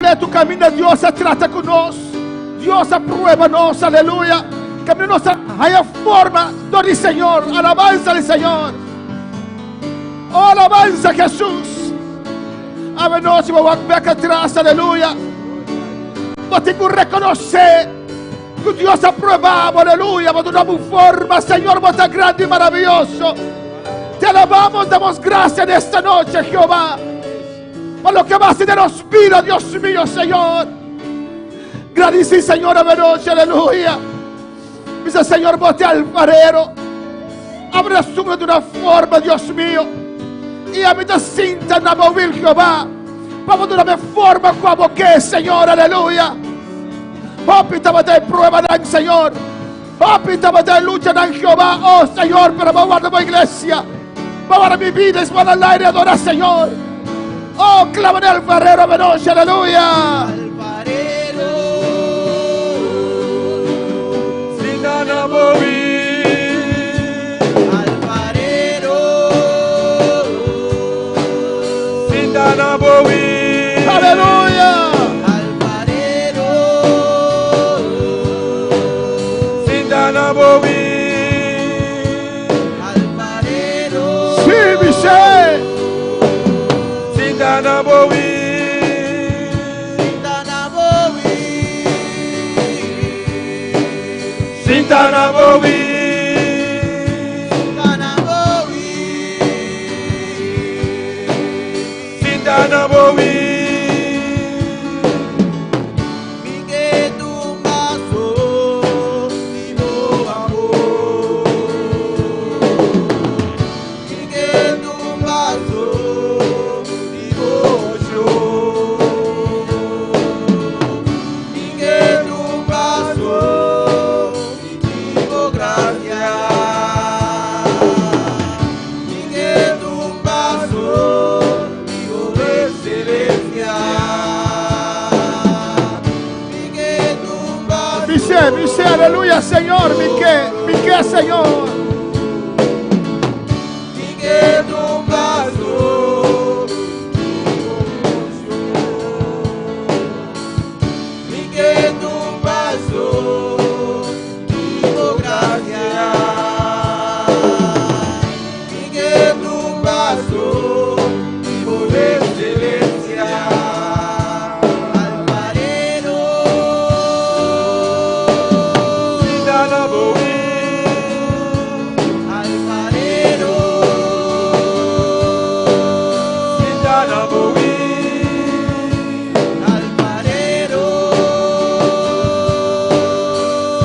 Kompleto kaminda Dios a trata ku nos. Dios a prueba nos, aleluya. Kaminda nos a haya forma dor di Señor. Alabansa al Señor. Oh, alabansa Jesús. Awe nochi bo wak bek atras, aleluya. Bo tin ku rekonosé ku Dios a prueba bo, aleluya. Bo duna bo forma, Señor, bo ta grandi i maravioso. Te alabamos, damos gracias en esta noche, Jehová, por lo que vas a hacer de nos vida, Dios mío, Señor. Gradicí, Señor, a noche, aleluya. Dice, Señor, bote alfarero. Abre su de una forma, Dios mío. Y a mí te sinta na móvil, Jehová. Vamos a una forma como que, Señor, aleluya. Papi, estaba de prueba, Señor. Papi, estaba de lucha en Jehová, oh Señor, pero vamos a guardar mi iglesia. Vamos a mi vida, es para el aire, adora, Señor. Oh, clava en el alfarero, de noche, aleluya. Alfarero. Sintana bowi. Alfarero. Sintana bowi. Aleluya. Alfarero. Sintana bowi. Alfarero. Sí, Michelle. Sintana bowi. Sintana bowi. Sintana bowi. Sintana bowi. Sintana bowi. Mi ke tuma so di bo amor. Mi ke tuma so di bo shon. Mi ke tuma so di bo grasia. Mi ke tuma so di bo ekselensia. Mi ke tuma Michelle, Michelle, aleluya, Señor. Mi ke, mi ke, Señor. Mi ke tuma so di bo shon. Mi ke tuma so di bo grasia. Mi ke tuma so di bo ekselensia. Alfarero. Sintana bowi. Alfarero. Sintana bowi. Alfarero.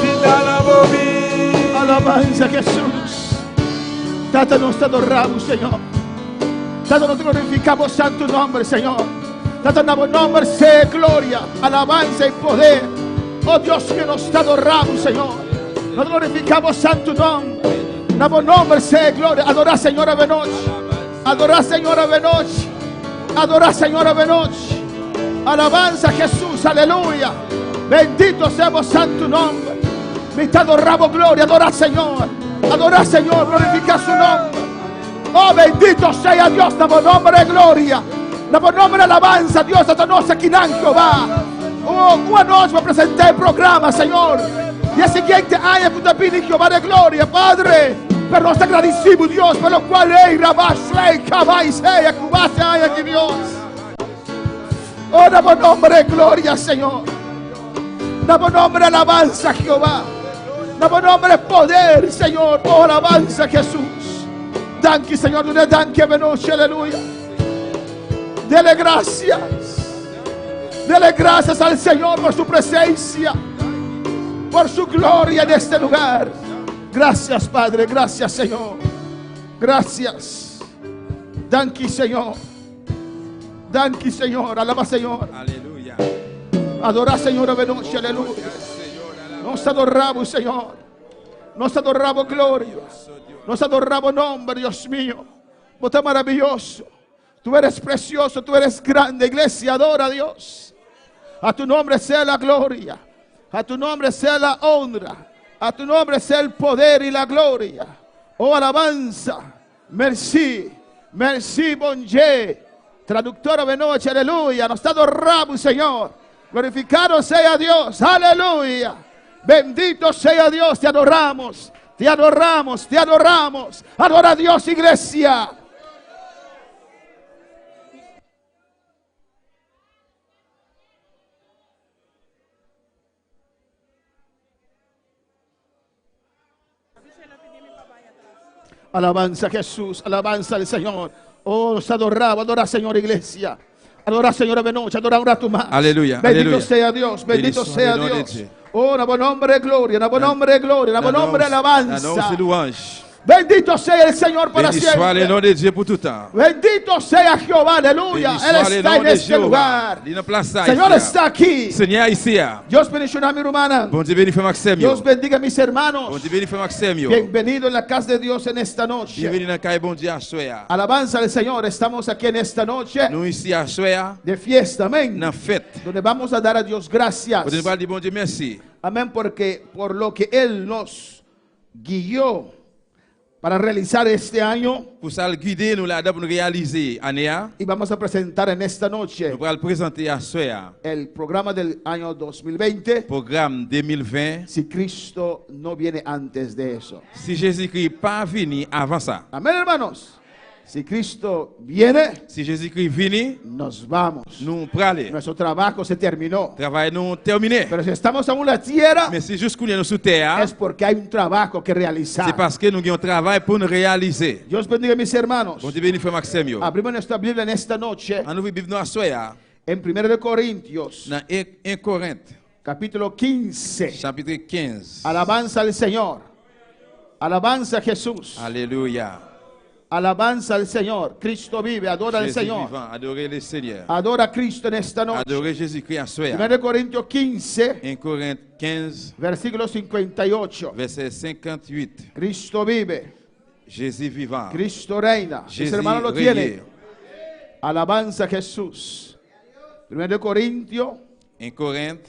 Sintana bowi. Alabanza a Jesús. Tata, nos te adoramos, Señor. Tata, nos glorificamos santo nombre, Señor. Tata, en nombre sea gloria, alabanza y poder. Oh Dios mío, nos te adoramos, Señor. Nos glorificamos santo nombre. Nabo nombre sea gloria. Adora, Señor, de noche. Adora, Señor, de noche. Adora, Señor, de noche. Alabanza a Jesús, aleluya. Bendito seamos santo nombre. Mi te adoramos, gloria. Adora, Señor. Adora, Señor. Glorifica su nombre. Oh, bendito sea Dios, damos nombre de gloria. Damos nombre de alabanza, Dios, hasta nos aquí Jehová. Oh, una noche me presenté el programa, Señor. Y el siguiente año, puta pide Jehová de gloria, Padre. Pero nos agradecimos, Dios, por lo cual, ey, Rabá, Shlei, Kabay, Sey, Kubase, ay, aquí, Dios. Oh, damos nombre de gloria, Señor. Damos nombre de alabanza, Jehová. Damos nombre de poder, Señor. Oh, alabanza, Jesús. Danki, Señor. Dale danki, noche, aleluya. Dele gracias. Dele gracias al Señor por su presencia, por su gloria en este lugar. Gracias, Padre. Gracias, Señor. Gracias. Danki, Señor. Danki, Señor. Alaba, Señor. Aleluya. Adora, Señor, de noche, aleluya. Señor, Nos adoramos, Señor. Nos adoramos, gloria. Nos adoramos, nombre, Dios mío. Vos estás maravilloso. Tú eres precioso, tú eres grande. Iglesia, adora a Dios. A tu nombre sea la gloria. A tu nombre sea la honra. A tu nombre sea el poder y la gloria. Oh, alabanza. Merci. Merci, bon Dieu. Traductora de noche, aleluya. Nos ta adorá bo, Señor. Glorificado sea Dios, aleluya. Bendito sea Dios, te adoramos, te adoramos, te adoramos. Adora a Dios, iglesia. Alabanza a Jesús, alabanza al Señor. Oh, nos adoraba, adora Señor iglesia. Adora Señor de noche, adora un rato más. Aleluya, Bendito aleluya. sea Dios, bendito Bendito sea sea Dios. Dios. Oh, na nombre de gloria, na nombre de gloria, na nombre de alabanza. Louange. Bendito sea el Señor para Béni soit le siempre. nom de Dieu pour tout temps. Bendito sea Jehová, aleluya. Béni Él soit le está nom en de este Jéhovah. lugar. Li nan plas sa Señor ici. está aquí. Seigneur ici. a. Dios bendiga a mi hermana. Bondye beni frè m ak sè m yo. Dios bendiga a mis hermanos. Bondye beni frè m ak sè m yo. Bienvenido en la casa de Dios en esta noche. Byenveni nan kay Bondye aswè a. Alabanza al Señor. Estamos aquí en esta noche Nou isi aswè a de fiesta. Amén. nan fèt. Donde vamos a dar a Dios gracias. Kote nou pral di Bondye mèsi. Amén. Porque por lo que Él nos guió para realizar este año Pou sa l gide nou ladan pou nou reyalize ane a, y vamos a presentar en esta noche nou pral prezante aswè a el programa del año 2020 pwogram 2020 si Cristo no viene antes de eso. si Jezikri pa vini avan sa. Amén, hermanos. Si Cristo viene, Si Jezikri vini, nos vamos. nou prale. Nuestro trabajo se terminó. Travay nou tèmine. Pero si estamos aún en la tierra, Men si jis kounye a nou sou tè a, es porque hay un trabajo que se realizar. paske nou gen yon travay pou nou reyalize. Dios bendiga a mis hermanos. Bondye beni frè m ak sè m yo. Abrimos nuestra Biblia en esta noche An ouvri Bib nou aswè a en 1 de Corintios, nan 1 Korent, capítulo 15. chapitre 15. Alabanza al Señor. Alabanza a Jesús. Alelouya. Alabanza al Señor. Cristo vive. Adora al Jezi Señor. vivan. Adore le Senyè. Adora a Cristo en esta noche. Adore Jezikri aswè a. 1 Corintios 15, 1 Korent 15, versículo 58. vèsè 58. Cristo vive. Jezi vivan. Cristo reina. Mis Jezi hermanos lo reye. tienen. Alabanza a Jesús. 1 Corintios 1 Korent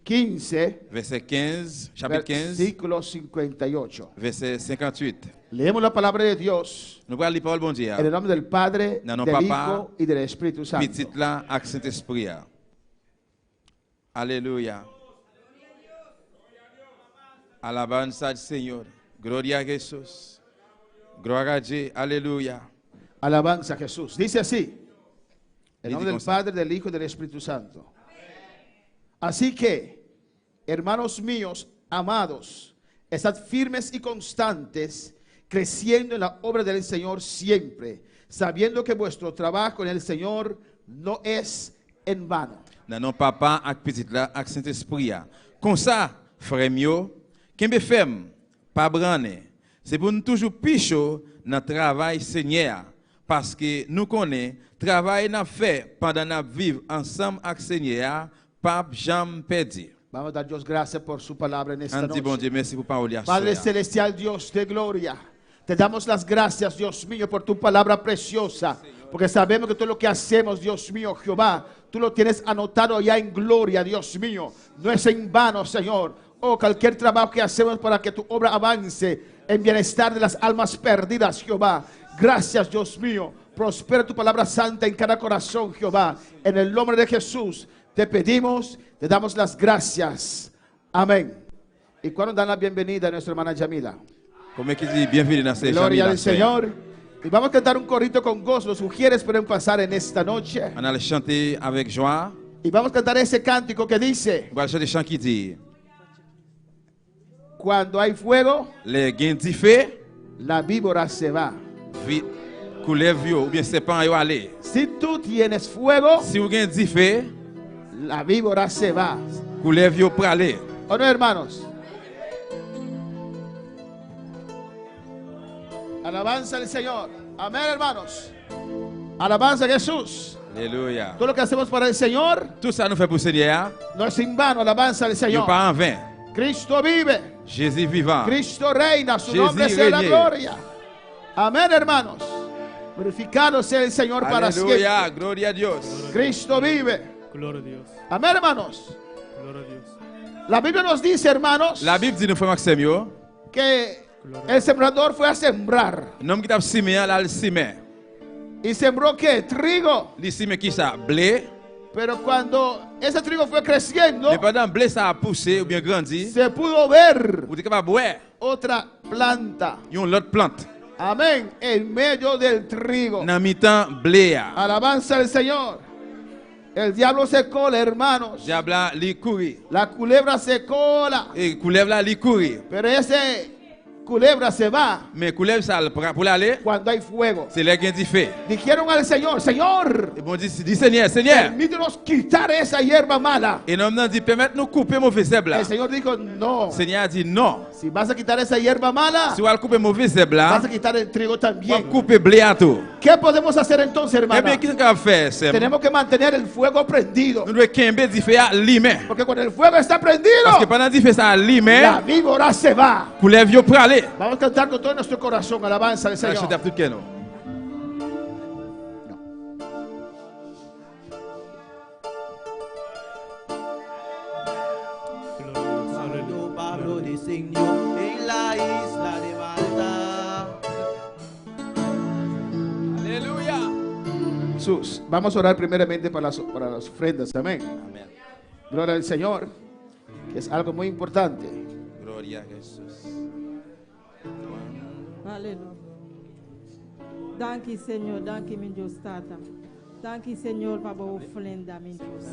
15, vèsè 15, chapit 15, versículo 58. vèsè 58. Leemos la palabra de Dios Nou pral li pawòl Bondye a. en el nombre del Padre, Nan non del Papa, Hijo y del Espíritu Santo. Pitit la ak Sentespri a. Alelouya. Alabanza al Señor. Gloria a Jesús. Gloria a Dieu. Alelouya. Alabanza a Jesús. Dice así. En Dice nombre del con sa- Padre, del Hijo y del Espíritu Santo. Así que, hermanos míos, amados, estad firmes y constantes, creciendo en la obra del Señor siempre, sabiendo que vuestro trabajo en el Señor no es en vano. Nan non Papa ak Pitit la ak Sentespri a. Konsa, frè m yo, kenbe fèm, pa brannen. Se pou n toujou pi cho nan travay Senyè a, paske nou konnen travay n ap fè pandan n ap viv ansanm ak Senyè a pap janm pèdi. Vamos a dar Dios gracias por su palabra en esta Ann di noche. Bondye mèsi pou pawòl li aswè Padre a. Celestial, Dios de gloria, te damos las gracias, Dios mío, por tu palabra preciosa, porque sabemos que todo lo que hacemos, Dios mío, Jehová, tú lo tienes anotado ya en gloria, Dios mío. No es en vano, Señor. Oh, cualquier trabajo que hacemos para que tu obra avance en bienestar de las almas perdidas, Jehová. Gracias, Dios mío. Prospera tu palabra santa en cada corazón, Jehová. En el nombre de Jesús te pedimos, te damos las gracias. Amén. ¿Y cuando dan la bienvenida a nuestra hermana Yamila? Konbyen ki di byenvini nan sè Gloria Jamila al aswè a? Señor. Y vamos a cantar un corito con gozo. Los ujieres pueden pasar en esta noche. Ann al chante avèk jwa. Y vamos a cantar ese cántico que dice, Nou pral chante chan ki di. cuando hay fuego, Lè gen dife, la víbora se va. vi, koulèv yo oubyen sèpan yo ale. Si tú tienes fuego, Si ou gen dife, la víbora se va. koulèv yo prale. ¿O no, hermanos? Alabanza al Señor. Amén, hermanos. Alabanza a Jesús. Alelouya. Todo lo que hacemos para el Señor Tout sa nou fè pou Senyè a, no es en vano. Alabanza al yo Señor. pa an ven. Cristo vive. Jezi vivan. Cristo reina. Su Jesús nombre sea la reine. gloria. Amén, hermanos. Glorificado sea el Señor para Alelouya. siempre. Gloria a Dios. Cristo vive. Gloria a Dios. Amén, hermanos. Gloria a Dios. La Biblia nos dice, hermanos, Labib di nou frè m ak sè m yo, que el sembrador fue a sembrar. nonm ki t ap simen an, l al simen. Y sembró qué? Trigo. Li simen kisa? Ble. Pero cuando ese trigo fue creciendo, Men pandan ble sa ap pouse oubyen grandi, se pudo ver ou te kapab wè otra planta. yon lòt plant Amén. En medio del trigo. nan mitan ble a. Alabanza al Señor. El diablo se cola, hermanos. Dyab la li kouri. La culebra se cola. E koulèv la li kouri. Pero ese culebra se va Men koulèv sa l pra pou l ale, cuando hay fuego. se lè gen dife. Dijeron al Señor, Señor, E Bondye di, Senyè, Senyè! permítenos quitar esa hierba mala. E nonm nan di, Pèmèt nou koupe move zèb la. El Señor dijo, no. Senyè a di, Non. Si vas a quitar esa hierba mala, Si w al koupe move zèb la, vas a quitar el trigo w ap también. koupe ble a tou. ¿Qué podemos hacer entonces, hermana? Ebyen, kisa n kapab fè, sè m? Tenemos que mantener el fuego prendido. Nou dwe kenbe dife a limen. Porque cuando el fuego está prendido, Paske pandan dife sa a limen, la víbora se va. koulèv yo prale. Vamos a cantar con todo nuestro corazón, alabanza al N al Señor. chante ak tout kè nou. Cuando Pablo descendió en la isla de Malta. Alelouya! Jesús, vamos a orar primeramente para las, para las ofrendas, amén. Amén. Gloria al Señor, que es algo muy importante. Gloria a Jesús. Aleluya. Danki Señor, danki mi Dios Tata. Danki Señor pa bo ofrenda mi Dios.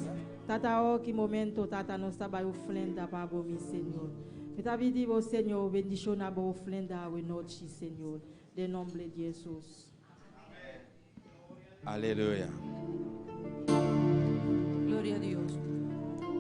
Tata oh ki momento Tata nos ta bay ofrenda pa bo mi Señor. Mi ta pidi bo Señor bendiciona bo ofrenda awe nochi Señor. Den nombre di Jesus. Aleluya. Gloria a Dios.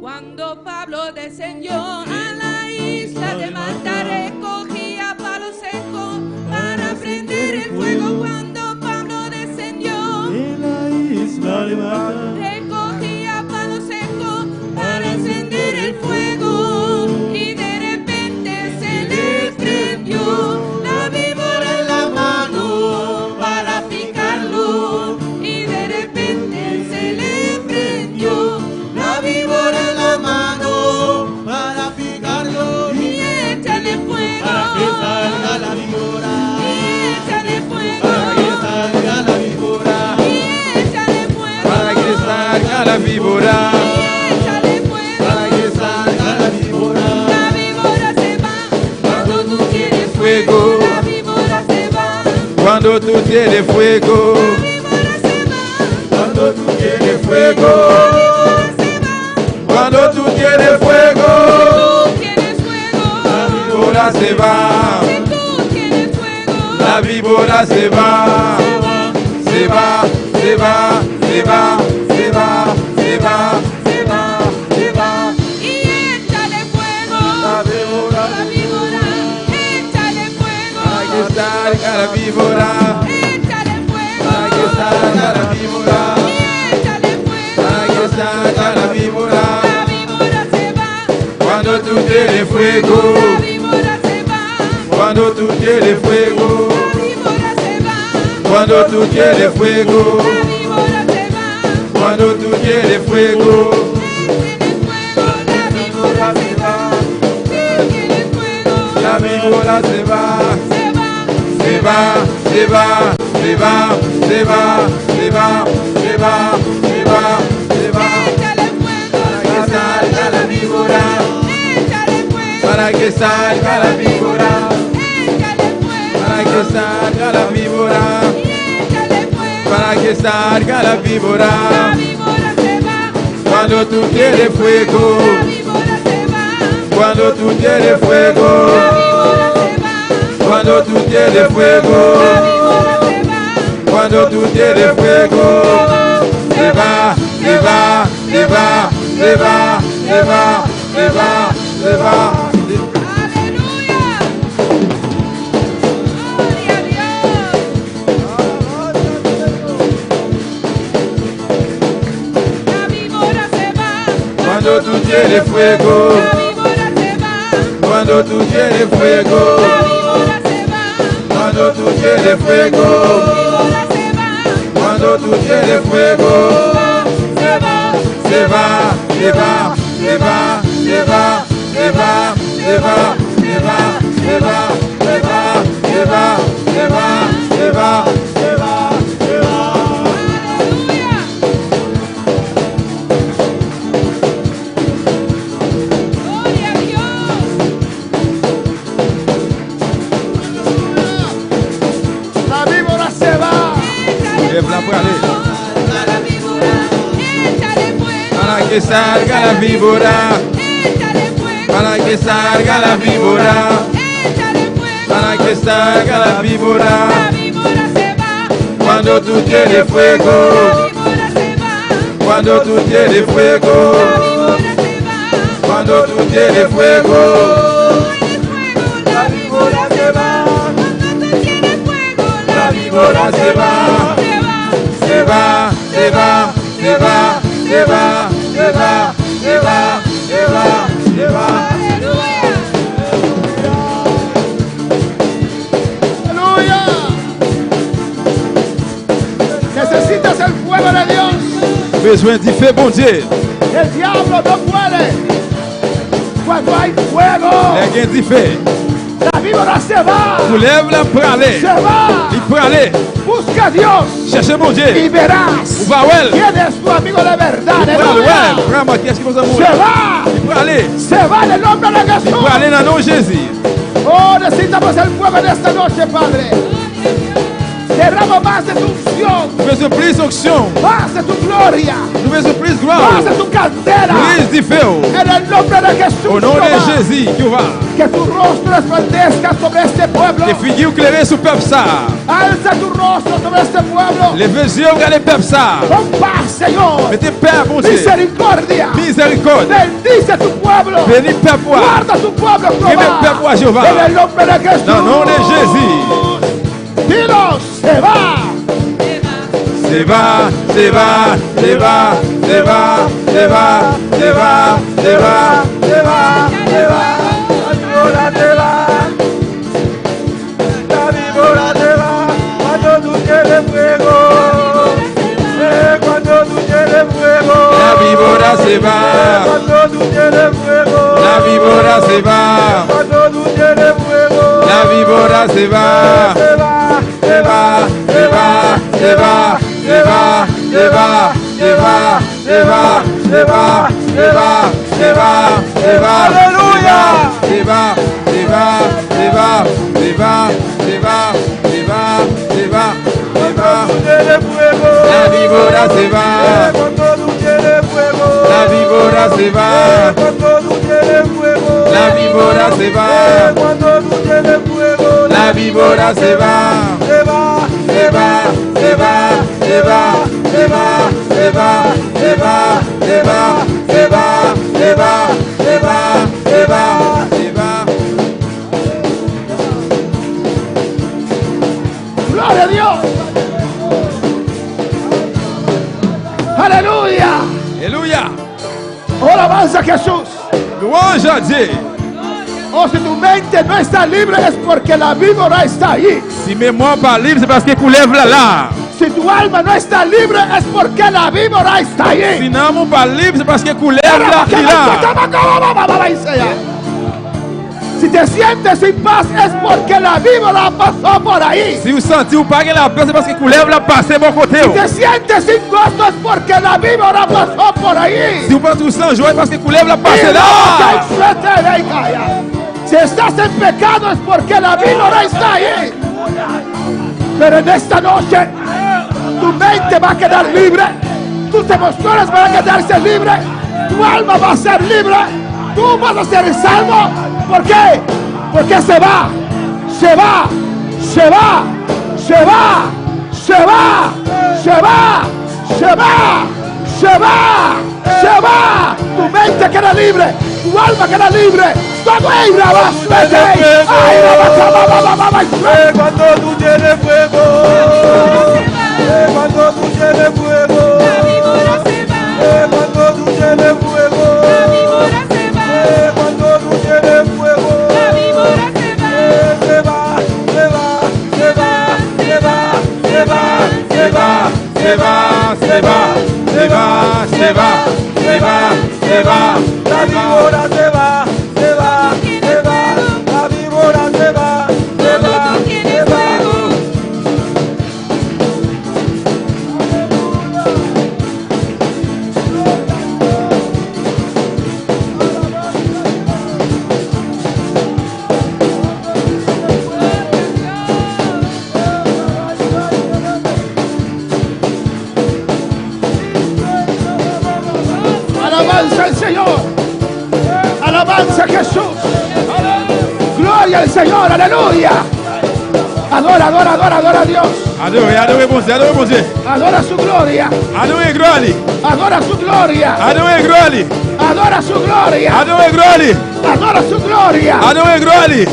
Cuando Pablo descendió a la isla de Malta, recogía palo seco para prender el fuego. Cuando Pablo descendió En la isla de Malta, recogía palo seco para encender el fuego y de repente se le prendió la víbora en la mano para picarlo y de repente se le prendió La víbora en la mano para picarlo y échale fuego para que salga la víbora. y échale fuego Para que salga la víbora. y échale fuego Para que salga la víbora. y échale fuego Para que salga la víbora. La víbora se va cuando tú tienes Fuego. fuego. La víbora se va. Cuando tú tienes fuego. La víbora se va. Cuando tú tienes fuego. La víbora se va. Cuando tú tienes fuego. Tú tienes fuego. La víbora se va. Si tú tienes fuego. La víbora se va. Se va. Se va, se va, se va, se va, se va, Se va. Se va. Y échale fuego. La víbora. La víbora. Échale fuego. Para que salga la víbora. Échale fuego. Para que salga la víbora. Y échale fuego. Para que salga la víbora. La víbora se va. Cuando tú tienes fuego. La víbora se va. Cuando tú tienes fuego. La víbora se va. Cuando tú tienes fuego. La víbora se va. Cuando tú tienes fuego. Échale fuego. La víbora se va. Échale fuego. La víbora se va. Se va. Se va, se va, se va, se va, se va, se va, se va, se va. Échale fuego. Para que salga la víbora. Échale fuego. Para que salga la víbora. Échale fuego. Para que salga la víbora. Y échale fuego. Para que salga la La víbora. víbora se va. Cuando tú tienes fuego. La víbora se va. Cuando tú tienes fuego. La víbora se va. Cuando tú tienes fuego. La víbora se va. Cuando tú tienes fuego. Se va, se va, se va, se va, se va, se va, se va. Aleluya. Gloria a Dios. La víbora se va. Cuando tú tienes fuego. La víbora se va. Cuando tú tienes fuego. La víbora se va. Cuando tú tienes fuego. La víbora se va. Cuando tú tienes fuego. Se va. Se va, se va, se va, se va, se va, se va, se va, se va, se va, se va, se va, se va, Se va, se va. que salga la víbora. Para que salga la víbora. Para que salga la víbora. Cuando tú tienes fuego. Cuando tú tienes fuego. Cuando tú tienes fuego. La víbora se va. La víbora se va. Se va, se va, se va, se va, se va, se va, se va, se va. Aleluya. Necesitas el fuego de Dios. Bezwen dife Bondye. El diablo no puede. Cuando hay fuego, Lè gen dife. la víbora se va. Koulèv la prale. Se va. Li prale. Busca a Dios Chèche Bondye. y verás Ou va wè l. quién es tu amigo de verdad. Ou pral Aleluya. wè l. Vrèman kiyès ki bon zanmi w Se la. va. Li prale. Se va en el nombre de Li Jesús. prale nan non Jezi. Oh, necesitamos el fuego en esta noche, Padre. Derrama más de tu unción, Nou bezwen plis onksyon. más de tu gloria, Nou bezwen plis glwa más de ou. tu candela. Plis dife ou. En el nombre de Jesús, O non de Jehová. Jezi, Jehová. Que tu rostro resplandezca sobre este pueblo. Ke figi ou klere sou pèp sa. Alza tu rostro sobre este pueblo. Leve zye ou gade pèp sa. Con paz, Señor. Mete pè, Bondye. Misericordia. Mizerikòd. Bendice tu pueblo. Beni pèp ou a. Guarda tu pueblo, Kenbe Jehová. pèp ou a, Jehová. En el nombre de Jesús. Nan non de Jezi. Dilo, se va. Se va, se va, se va, se va, se va, se va, se va, se va, se va. La víbora se va. La víbora se va. Cuando tú tienes fuego. Cuando tú tienes fuego. La víbora se va. Cuando tú tienes fuego. La víbora se va. Cuando tú tienes fuego. La víbora se va. Se va, Se va, se va, se va, se va, se va, se va, se va, se va, se va, se va, se va. Aleluya. Se va, se va, se va, se va, se va, se va, se va, se va. Tú tienes fuego. La víbora se va. Cuando tú tienes fuego. La víbora se va. Cuando tú tienes fuego. La víbora se va. Cuando tú tienes fuego. La víbora se va. Se va, Se va, se va, se va, se va, se va, se va, se va, se va, se va, se va, se va, se va. Gloria a Dios. Aleluya. Aleluya. Oh, alabanza a Jesús. Lwanj a Dye. Oh, si tu mente no está libre es porque la víbora está ahí. Si memwa w pa lib, se paske koulèv la la. Si tu alma no está libre es porque la víbora está Si ahí. nanm ou pa lib, se paske koulèv la li la. Si te sientes sin paz es porque la víbora pasó por ahí. Si ou santi ou pa gen lapè, se paske koulèv la pase bò kote Si ou. te sientes sin gozo es porque la víbora pasó por ahí. Si ou panse ou san jwa, se paske koulèv la pase la. Si estás en pecado es porque la víbora está ahí. Pero en esta noche tu mente va a quedar libre, tus emociones van a quedarse libres, tu alma va a ser libre, tú vas a ser salvo. ¿Por qué? Porque se va, se va, se va, se va, se va, se va, se va, se va, se va. Tu mente queda libre, tu alma queda libre. Todo ay, ay, Cuando tú tienes fuego. Cuando tú tienes fuego. La víbora se va. Cuando tú tienes fuego. La víbora se va. Cuando tú tienes fuego. La víbora se va. Se va, se va, se va, se va, se va, Se va, se va, se va, se va, se va, se va, se va. La víbora se va, se va, se va. La víbora se va, se Cuando va, tú se tienes va. fuego. Alabanza al Señor. Alabanza a Jesús. Gloria al Señor. Aleluya. Adora, adora, adora, adora a Dios. Adore, adore Bondye, adore Bondye. Adora su gloria. Adore glwa li. Adora su gloria. Adore glwa li. Adora su gloria. Adore glwa li. Adora su gloria. Adore glwa li.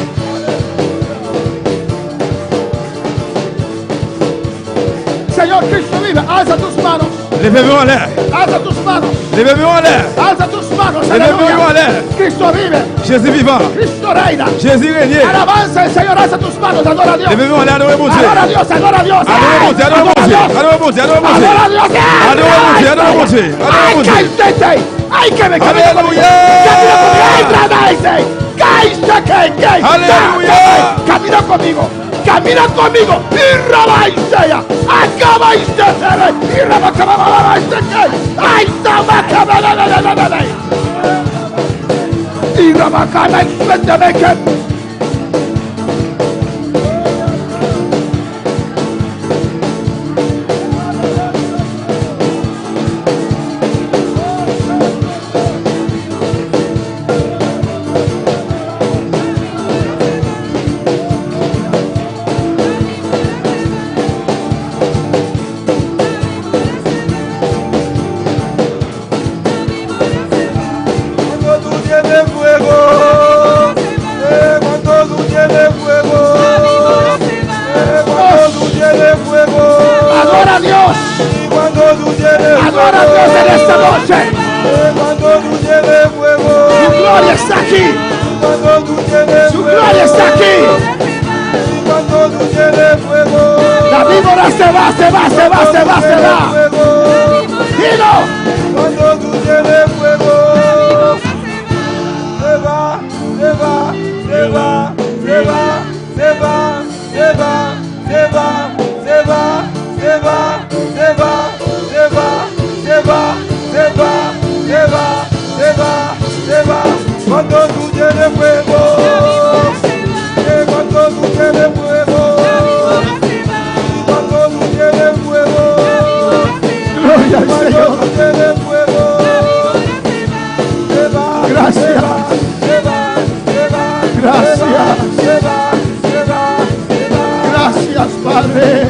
Señor Cristo vive. Alza tus manos. Leve men w anlè. Alza tus manos. Leve men w anlè. Alza tus manos. Leve men w Aleluya. anlè. Cristo vive. Jezi vivan. Cristo reina. Jezi renye. Alabanza al Señor. Alza tus manos. Adora a Dios. Leve men w anlè, adore Bondye. Adora a Dios. Adora a Dios. Adore Bondye, adore Adora a Bondye. Dios. Adore Bondye, adore Bondye. Adora a Dios. Adore Bondye, adore Bondye. Adore Ay, Bondye. cállate. Ay, que me camina conmigo. Aleluya. Camina conmigo. Ay, trabaise. Cállate, que, que. Aleluya. Camina conmigo. Camina conmigo. Y rabaise. Acaba y se Y rabacabababaise. Ay, tabacabababababai. Y rabacaba y suéltame. Cuando tú tienes fuego, cuando tú tienes fuego, cuando tú tienes fuego, Adora a Dios. y cuando tú tienes Adora a Dios en esta noche. cuando tú tienes fuego, Su gloria está aquí. cuando tú tienes Su gloria está aquí. y cuando tú tienes fuego, La víbora se va, se va, se va, se va, se va. Dilo. Cuando tú tienes fuego, se va, se va, se va, se va, se va, se va, se va, se va, se va, se va, se va, se va, se va, se va, se va, se va. Cuando tú tienes fuego, cuando tú tienes fuego, cuando tú tienes fuego. Gloria al Señor. Gracias. Gracias. Gracias, Padre.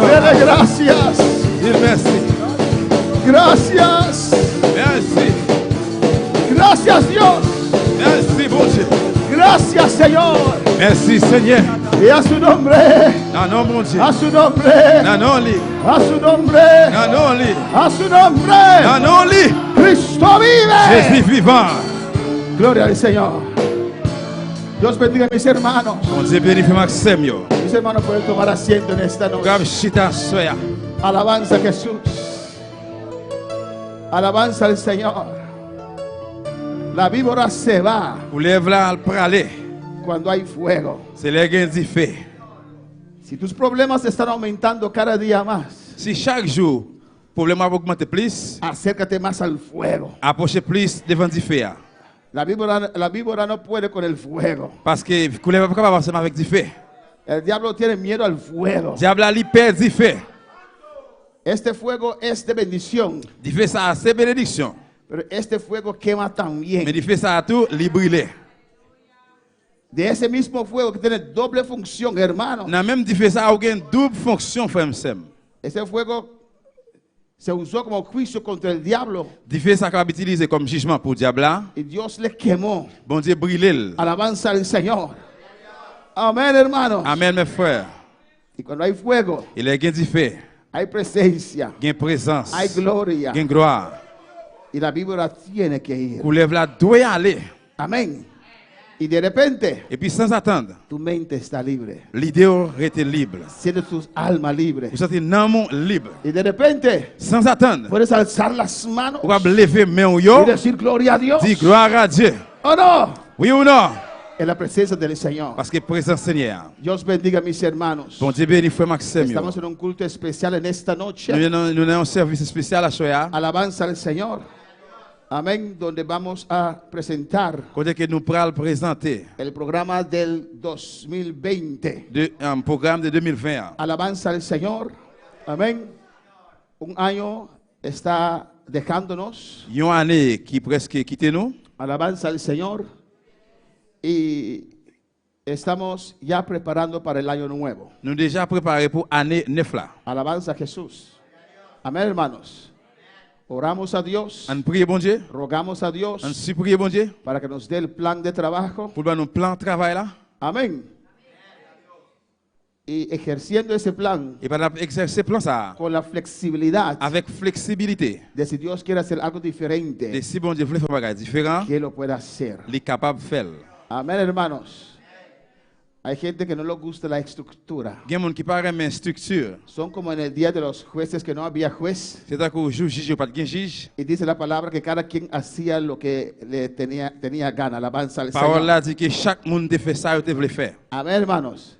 Dele gracias. Di l mèsi. Gracias. Mèsi. Gracias, Dios. Mèsi, Bondye. Gracias, Señor. Mèsi, Seyè. Y a su nombre. Nan non Bondye. A su nombre. Nan non li. A su nombre. Nan non li. A su nombre. Nan non li. Cristo vive. Jezi vivan. Gloria al Señor. Dios bendiga a mis hermanos. Bondye beni frè m ak sè m yo. Mis hermanos pueden tomar asiento en esta noche. Kab chita aswè a. Alabanza a Jesús. Alabanza al Señor. La víbora se va Koulèv la al prale. cuando hay fuego. Se lè gen dife. Si tus problemas están aumentando cada día más, Si chak jou pwoblèm ap ogmante plis, acércate más al fuego. apwoche plis devan dife a. La víbora no puede con el fuego. Paske koulèv pa kapab ansanm avèk dife. El diablo tiene miedo al fuego. Dyab la li pè dife. Este fuego es de bendición, Dife sa a se benediksyon. pero este fuego quema también. Men dife sa a tou li brile. De ese mismo fuego que tiene doble función, hermano. Nan menm dife sa a ou gen doub fonksyon frè m sè m. Ese fuego se usó como juicio contra el diablo Dife sa kapab itilize kòm jijman pou dyab la. y Dios le quemó. Bondye brile l. Alabanza al Señor. Amén, hermanos. Amèn mes frères. Y cuando hay fuego, E lè gen dife, hay presencia, gen prezans, hay gloria. gen glwa. Y la víbora tiene que ir. Koulèv la dwe ale. Amén. Y de repente, Epi sanzatann, tu mente está libre. lide ou rete lib. Sientes tu alma libre. Ou santi nanm ou lib. Y de repente, Sanzatann, puedes alzar las manos ou kab leve men ou y yo, decir gloria a Dios. di glwa a Dye. ¿O no? Wi ou non? En la presencia del Señor. Paske prezans Senyè a. Dios bendiga a mis hermanos. Bondye beni frè m ak sè m yo. Estamos en un culto especial en esta noche. Nou nan nou nan yon sèvis espesyal aswè a. Alabanza al Señor. Amén. Donde vamos a presentar Kote ke nou pral prezante el programa del 2020. de um, pwogram de 2020 an. Alabanza al Señor. Amén. Un año está dejándonos. Yon ane ki prèske kite nou. Alabanza al Señor. Y estamos ya preparando para el año nuevo. Nou deja prepare pou ane nèf la. Alabanza a Jesús. Amén, hermanos. Oramos a Dios. Ann priye Bondye. Rogamos a Dios. Ann sipriye Bondye. Para que nos dé el plan de trabajo. Pou l ban nou plan travay la. Amén. Y ejerciendo ese plan. E pandan n ap egzèse plan sa a. Con la flexibilidad. Avèk fleksibilite. De si Dios quiere hacer algo diferente. De si Bondye vle fè yon bagay diferan. Que lo pueda hacer. Li kapab fè l. Amén, hermanos. Hay gente que no le gusta la estructura. Gen moun ki pa renmen estrikti. Son como en el día de los jueces que no había juez. Se tankou jou jij yo pat gen jij. Y dice la palabra que cada quien hacía lo que le tenía tenía gana. Alabanza al Pawòl Señor. la di ke chak moun te fè sa yo te vle fè. Amén, hermanos.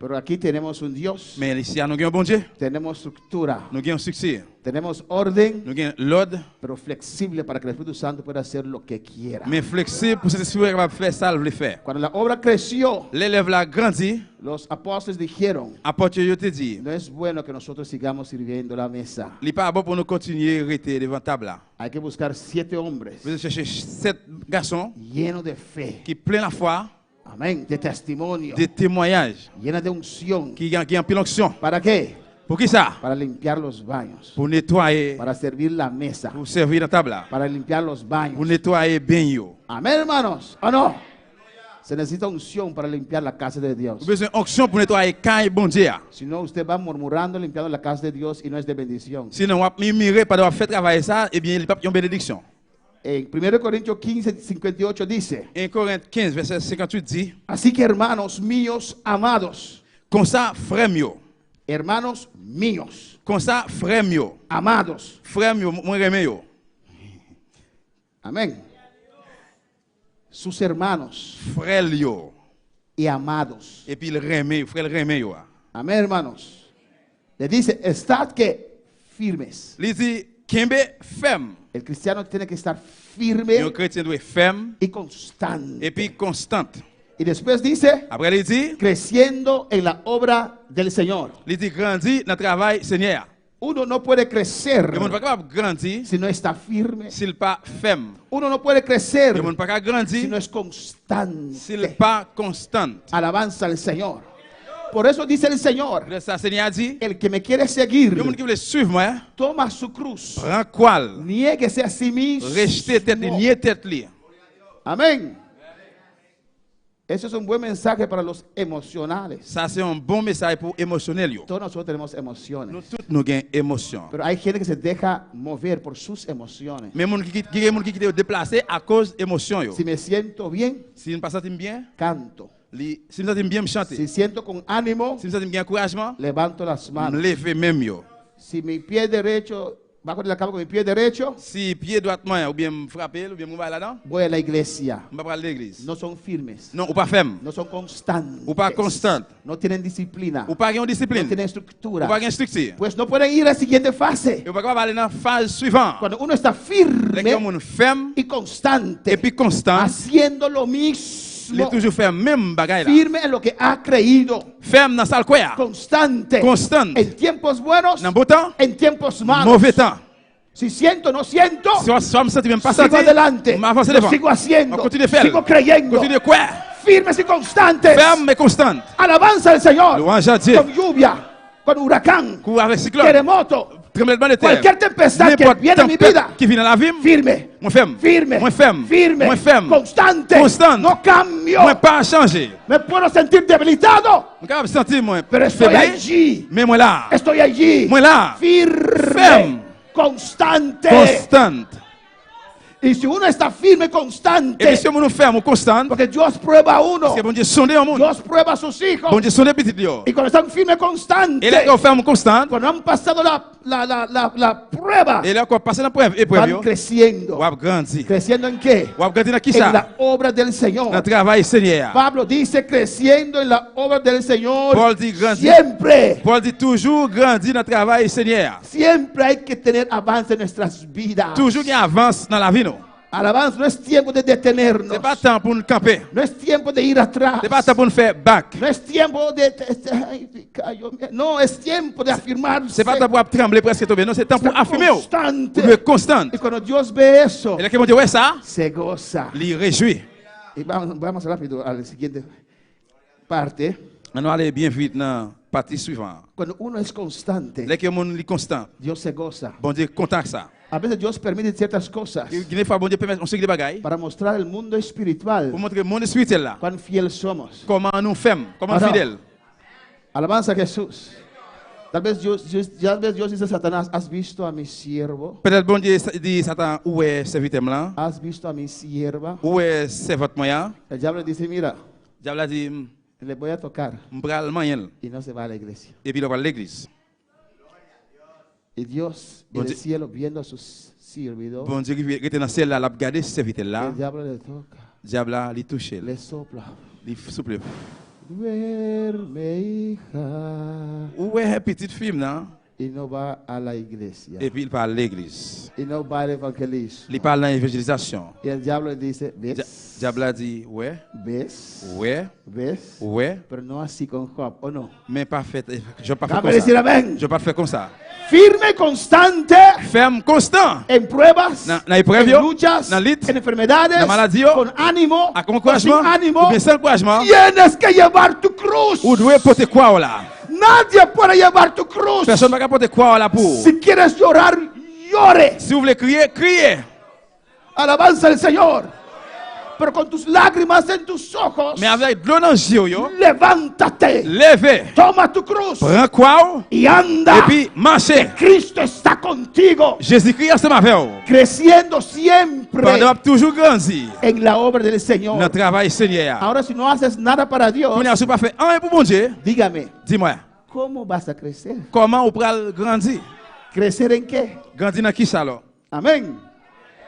Pero aquí tenemos un Dios. Men isi a nou gen yon Bondye. Tenemos estructura. Nou gen yon estrikti. Tenemos orden. Nou gen lòd. Pero flexible para que el Espíritu Santo pueda hacer lo que quiera. Men fleksib pou Sentespri a kapab fè sa l vle fè. Cuando la obra creció. Lè lèv la grandi. Los apóstoles dijeron. Apòt yo yo te di. No es bueno que nosotros sigamos sirviendo la mesa. Li pa bon pou nou kontinye rete devan tab la. Hay que buscar siete hombres. Bezwen chèche 7 gason. Lleno de fe. Ki plen lafwa. Amén. De testimonio. De temwayaj. Llena de unción. Ki gen anpil onksyon. Para qué? Poukisa? Para limpiar los baños. Pou netwaye. Para servir la mesa. Pou sèvi nan tab la. Para limpiar los baños. Pou netwaye beny yo. Amén, hermanos. O no? Se necesita unción para limpiar la casa de Dios. Ou bezwen onksyon pou netwaye kay Bondye a. Si no, usted va murmurando limpiando la casa de Dios y no es de bendición. Sinon wap mimire pandan wap fè travay sa, ebyen li pap yon benediksyon. En 1 Corintios 15, 58 dice. 1 Korent 15, vèsè 58 di. Así que hermanos míos amados. Konsa, frè m yo. Hermanos míos. Konsa, frè m yo. Amados. Frè m yo, mwen renmen yo. Amén. Sus hermanos. Frè l yo. Y amados. Epi l renmen yo, frè l renmen yo a. Amén, hermanos. Le dice, estad que firmes. Li di, kenbe fèm. El cristiano tiene que estar firme. Yon kretyen dwe fèm. Y constante. Epi konstant. Y después dice. Apre li di. Creciendo en la obra del Señor. Li di grandi nan travay Senyè a. Uno no puede crecer. Yon moun pa kapab grandi. Si no está firme. Si l pa fèm. Uno no puede crecer. Yon moun pa ka grandi. Si no es constante. Si l pa konstant. Alabanza al Señor. Por eso dice el Señor. Poutèt sa Senyè a di. El que me quiere seguir. Yon moun ki vle swiv mwen. Toma su cruz. Pran kwa l. Niéguese a sí mismo. Rejte tèt li, nye tèt li. Amén. Eso es un buen mensaje para los emocionales. Sa se yon bon mesaj pou emosyonèl yo. Todos nosotros tenemos emociones. Nou tout nou gen emosyon. Pero hay gente que se deja mover por sus emociones. Men moun ki gen moun ki kite yo deplase akoz emosyon yo. Si me siento bien, Si m pa santi m byen, canto. li, si m santi m byen m chante. Si siento con ánimo, Si m santi m gen ankourajman, levanto las manos. M leve men m yo. Si mi pie derecho Bajo de la cama con mi pie derecho. Si pye dwat mwen oubyen m frape l oubyen m gon bagay ladan. Voy a la iglesia. M pa pral legliz. No son firmes. Non, ou pa fèm. No son constantes. Ou pa konstant. No tienen disciplina. Ou pa gen yon disiplin. No tienen estructura. Ou pa gen estrikti. Pues no pueden ir a la siguiente fase. Yo pa kapab ale nan faz swivan an. Cuando uno está firme. Lè yon moun fèm. Y constante. Epi konstan. Haciendo lo mismo. Li toujou fè menm bagay la. Firme en lo que ha creído. Fèm nan sa l kwè a. Constante. Konstan. En tiempos buenos. Nan bon tan. En tiempos malos. Move tan. Si siento, no siento. Swa m santi men m pa santi. Sigo adelante. M avanse devan. Lo sigo haciendo. M kontinye fè l. Sigo creyendo. Kontinye kwè. Firmes y constantes. Fèm e konstan. Alabanza al Señor. Louanj a Dye. Con lluvia, con huracán. Kou avèk siklòn. Terremoto. Tranbleman de tè. Cualquier tempestad que Nenpòt viene a mi tanpèt vida. ki vin nan lavi m. Firme. Mwen fèm. Firme. Mwen fèm. Firme. Mwen fèm. Constante. Konstan. No cambio. Mwen pa chanje. Me puedo sentir debilitado. Mwen kapab santi mwen Pero estoy febli. allí. Men mwen la. Estoy allí. Mwen la. Firme. Fèm. Constante. Konstant. Y si uno está firme, constante. Epi si yon moun ou fèm ou konstan. Porque Dios prueba a uno. Paske Bondye sonde yon moun. Dios prueba a sus hijos. Bondye sonde pitit li yo. Y cuando están firme, constante. E lè yo fèm ou konstan. Cuando han pasado la, la, la, la, la prueba. E lè yo pase nan prèv, eprèv yo. Van creciendo. W ap grandi. Creciendo en qué? W ap grandi nan kisa? En la obra del Señor. Nan travay Senyè a. Pablo dice creciendo en la obra del Señor. Paul di grandi. Siempre. Paul di toujou grandi nan travay Senyè a. Siempre hay que tener avance en nuestras vidas. Toujou gen avans nan lavi nou. Alabanza, no es tiempo de detenernos. Se pa tan pou nou kanpe. No es tiempo de ir atrás. Se pa tan pou nou fè bak. No es tiempo de... ay, cayó. No, es tiempo de afirmarse. Se pa tan pou ap tranble prèske tonbe. Non, se tan pou Estar afime ou. constante. Pou dwe konstan. Y cuando Dios ve eso, E lè ke Bondye wè sa, se goza. li rejwi. Y vamos, vamos rápido a la siguiente parte. An nou ale byen vit nan pati swivan an. Cuando uno es constante, Lè ke yon moun li konstan, Dios se goza. Bondye kontan ak sa. A veces Dios permite ciertas cosas Gen de fwa Bondye pèmèt yon seri de bagay para mostrar al mundo espiritual pou montre mond espirityèl la cuán fiel somos. kòman nou fèm, kòman nou Ahora, fidèl. Alabanza a Jesús. Tal vez Dios, Dios, tal vez Dios dice a Satanás, ¿has visto a mi siervo? Petèt Bondye di Satan, Ou wè sèvitè m lan? ¿Has visto a mi sierva? Ou wè sèvant mwen an? El diablo dice, mira, Dyab la di, M le voy a tocar. pral manyen l. Y no se va a la iglesia. Epi l ap al legliz. Y Dios en Bon el Dieu- cielo viendo a su servidor, Bondye ki rete nan syèl la, l ap gade sèvitè l la. el diablo le toca, Dyab la, li touche l. le sopla. Li souple. Duerme, hija. Ou wè pitit fi m nan? Y no va a la iglesia. Epi l pa al legliz. Y no va al evangelismo. Li pa al nan evanjelizasyon. Y el diablo le dice, ¿ves? Dyab la di, Wè, ¿Ves? wè, ¿Ves? wè. Pero no así con Job, ¿o no? Men pa fèt, Jòb pa fè Dame decir konsa. amén. Jòb pa fè konsa. Firme y constante Fèm, konstan. en pruebas, Nan nan eprèv en yo, luchas, nan lit, en enfermedades, nan maladi yo, con ánimo, ak o sin ankourajman, ánimo, oubyen san ankourajman, tienes que llevar tu cruz. ou dwe pote kwa w la. Nadie puede llevar tu cruz. Pèsonn pa ka pote kwa w la pou ou. Si quieres llorar, llore. Si ou vle kriye, kriye. Alabanza al Señor. Pero con tus lágrimas en tus ojos, Men avèk dlo nan je w yo, levántate. leve, Toma tu cruz pran kwa w, y anda. epi mache. Cristo está contigo, Jezikri ansanm avè w. creciendo siempre Pandan w ap toujou grandi en la obra del Señor. nan travay Senyè a. Ahora, si no haces nada para Dios, Kounye a, si w pa fè anyen pou Bondye, dígame, di mwen, ¿cómo vas a crecer? kòman ou pral grandi? ¿Crecer en qué? Grandi nan kisa alò? Amén.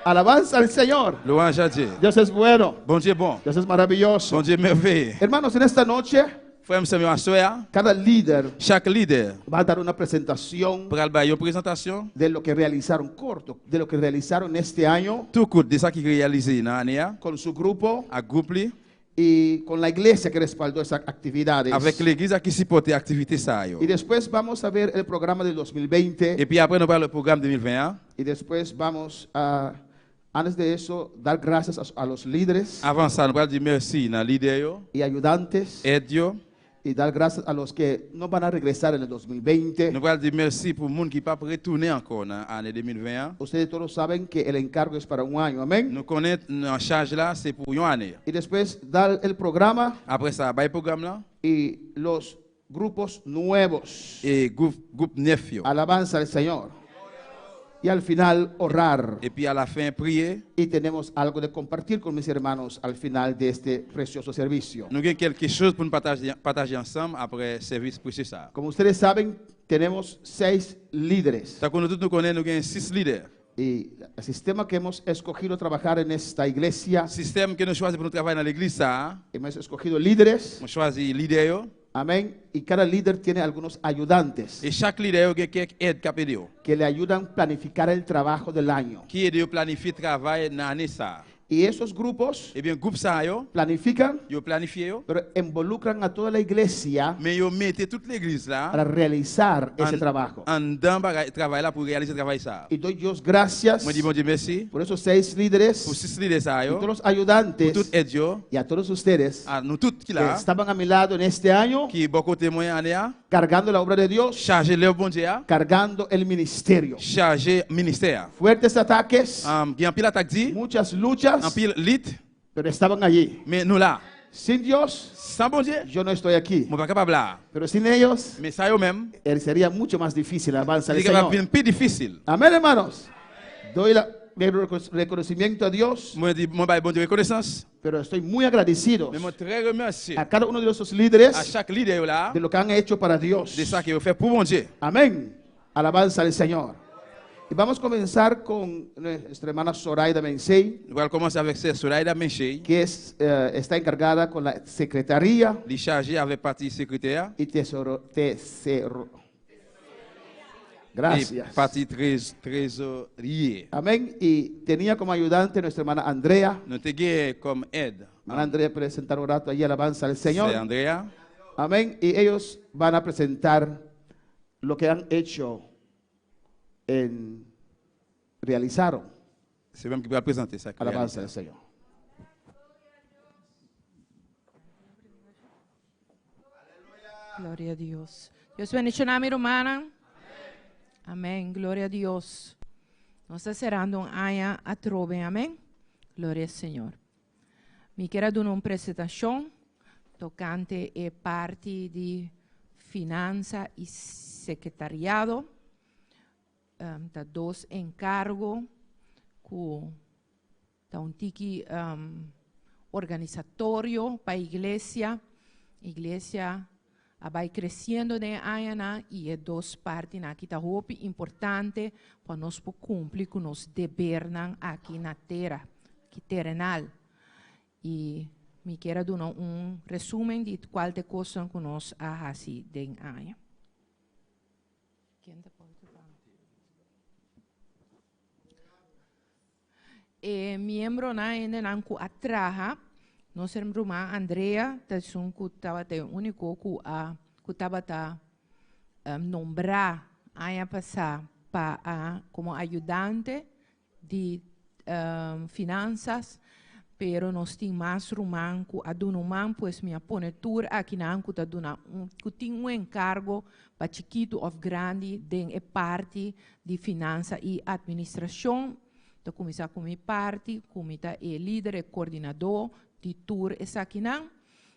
Alabanza al Señor. Louanj a Dye. Dios es bueno. Bondye bon. Dios es maravilloso. Bondye mèveye. Hermanos, en esta noche, Frè m sè m yo aswè a, cada líder chak lidè va a dar una presentación pral bay yon prezantasyon de lo que realizaron corto, de lo que realizaron este año tou kout de sa ki reyalize nan ane a con su grupo ak gwoup li, y con la iglesia que respaldó esas actividades. avèk legliz la ki sipòte aktivite sa yo. Y después vamos a ver el programa del 2020 Epi apre nou pral wè pwogram 2020 an. y después vamos a, antes de eso, dar gracias a, a los líderes Avan sa, nou pral di mèsi nan lidè yo, y ayudantes èd yo. y dar gracias a los que no van a regresar en el 2020. Nou pral di mèsi pou moun ki pap retounen ankò nan ane 2020 an. Ustedes todos saben que el encargo es para un año, amén. Nou konnen nan chaj la se pou yon ane. Y después dar el programa Apre sa, bay pwogram lan y los grupos nuevos. e gwoup gwoup nèf yo. Alabanza al Señor. Y al final orar. Epi alafen priye. Y tenemos algo de compartir con mis hermanos al final de este precioso servicio. Nou gen kèlke choz pou nou pataje pataje ansanm apre sèvis presye sa a. Como ustedes saben, tenemos seis líderes. Tankou nou tout nou konnen nou gen 6 lidè. Y el sistema que hemos escogido trabajar en esta iglesia, Sistèm ke nou chwazi pou nou travay nan legliz sa a, hemos escogido líderes, mwen chwazi lidè yo. amén, y cada líder tiene algunos ayudantes E chak lidè yo gen kèk èd k ap ede yo. que le ayudan a planificar el trabajo del año. Ki ede yo planifye travay nan ane sa a. Y esos grupos Ebyen gwoup sa yo, planifican, yo planifye yo, pero involucran a toda la iglesia men yo mete tout legliz la para realizar ese an- trabajo. anndan bagay travay la pou reyalize travay sa a. Y doy Dios gracias Mwen di Bondye mèsi por esos seis líderes pou 6 lidè sa y yo, todos los pou ayudantes tout èd yo, y a todos ustedes a nou tout ki que la a, estaban a mi lado en este año ki bò kote mwen ane a, cargando la obra de Dios, chaje lèv Bondye a, cargando el ministerio. chaje ministè a. Fuertes ataques, Um, gen anpil atak di, muchas luchas, anpil lit, pero estaban allí. men nou la. Sin Dios, San Bondye, yo no estoy aquí. mwen pa kapab la. Pero sin ellos, Men sa yo menm, eh, sería mucho más difícil avanzar li el kapab Señor. vin pi difisil. Amén, hermanos. Doy la, mi reconocimiento a Dios, Mwen di, mwen bay Bondye rekonesans, pero estoy muy agradecido men mwen trè remèsye a cada uno de esos a líderes chak lidè yo la, de lo que han hecho para Dios. de sa ke yo fè pou Bondye. Amén. Alabanza al Señor. Y vamos a comenzar con nuestra hermana Zoraida Mensei, Nou pral kòmanse avèk sè Soraida Menchey, que es, eh, está encargada con la secretaría li chaje avèk pati sekretè a y tesoro, tesero, Gracias. Parti trezorye. Amén. Y tenía como ayudante nuestra hermana Andrea. Nou te gen kòm èd. Hermana Andrea presentar un rato allí alabanza al Señor. Sè Andrea. Amén. Y ellos van a presentar lo que han hecho en realizaron. Se menm ki pral prezante sa ki Alabanza reyalize. al Señor. Gloria a Dios. Dios bendiciona mi rumannan. Amén. Gloria a Dios. Nos ta cerrando un aña atrobe. Amén. Gloria al Señor. Mi kier a duna un presentacion tocante e parti di finanza y secretariado. Ta dos encargo cu ta un tiki organisatorio pa iglesia. Iglesia a bai creciendo den e añanan y e dos partinan aki ta hopi importante pa nos por cumpli cu nos debernan aki na tera, aki terenal. Y mi kier a duna un resumen di cual ta e cosnan cu nos a haci den aña. Ken ta por toca? E miembronan hendenan ku a traha, nos ruman Andrea ta esun ku tabata e úniko ku a ku tabata nombrá aña pasá pa a komo ayudante di finansas, pero nos tin mas ruman ku a duna un man, pues mi a pone tur akinan ku ta duna un ku tin un enkargo pa chikitu òf grandi den e parti di finansa i atministrashon. Ta kuminsá ku mi parti, ku mi ta e lider, e koordinadó di tur esakinan.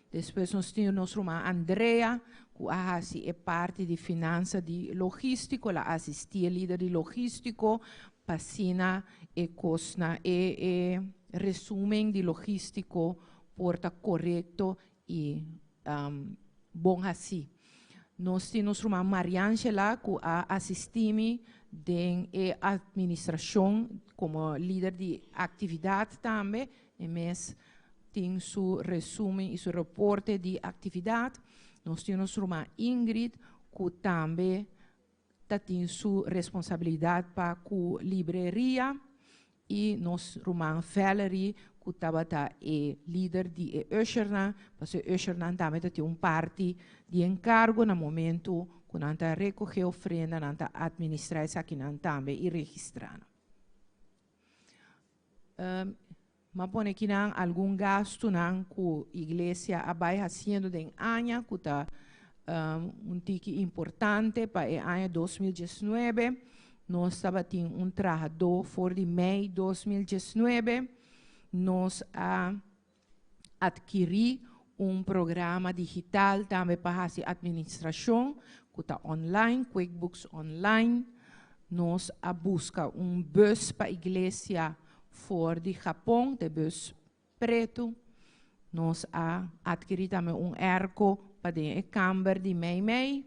Despues nos tin nos ruman Andrea, ku a hasi e parti di finansa di logístiko, el a asistí e lider di logístiko pa asina e kosnan, e e resúmen di logístiko por ta korekto i bon hasí. Nos tin nos ruman Mariangela ku a asistí mi den e atministrashon komo lider di aktividat tambe. E mes tin su resúmen i su reporte di aktividat. Nos tin nos ruman Ingrid ku tambe ta tin su responsabilidat pa ku libreria i nos ruman Valerie ku tabata e lider di e ushernan, pasobra e ushernan tambe ta tin un parti di enkargo na momentu ku nan ta rekoge ofrenda, nan ta atministrá esakinan tambe i registrá nan. M'a pone kinan algun gastunan ku iglesia a bai hasiendo den aña ku ta un tiki importante pa e aña 2019. Nos tabatin un trahadó for di mei 2019. Nos a atkirí un programa digital tambe pa hasi atministrashon ku ta online, QuickBooks Online. Nos a buska un bus pa iglesia for di Japon, ta e bus pretu. Nos a atkirí tambe un airco pa den e kamber di meimei.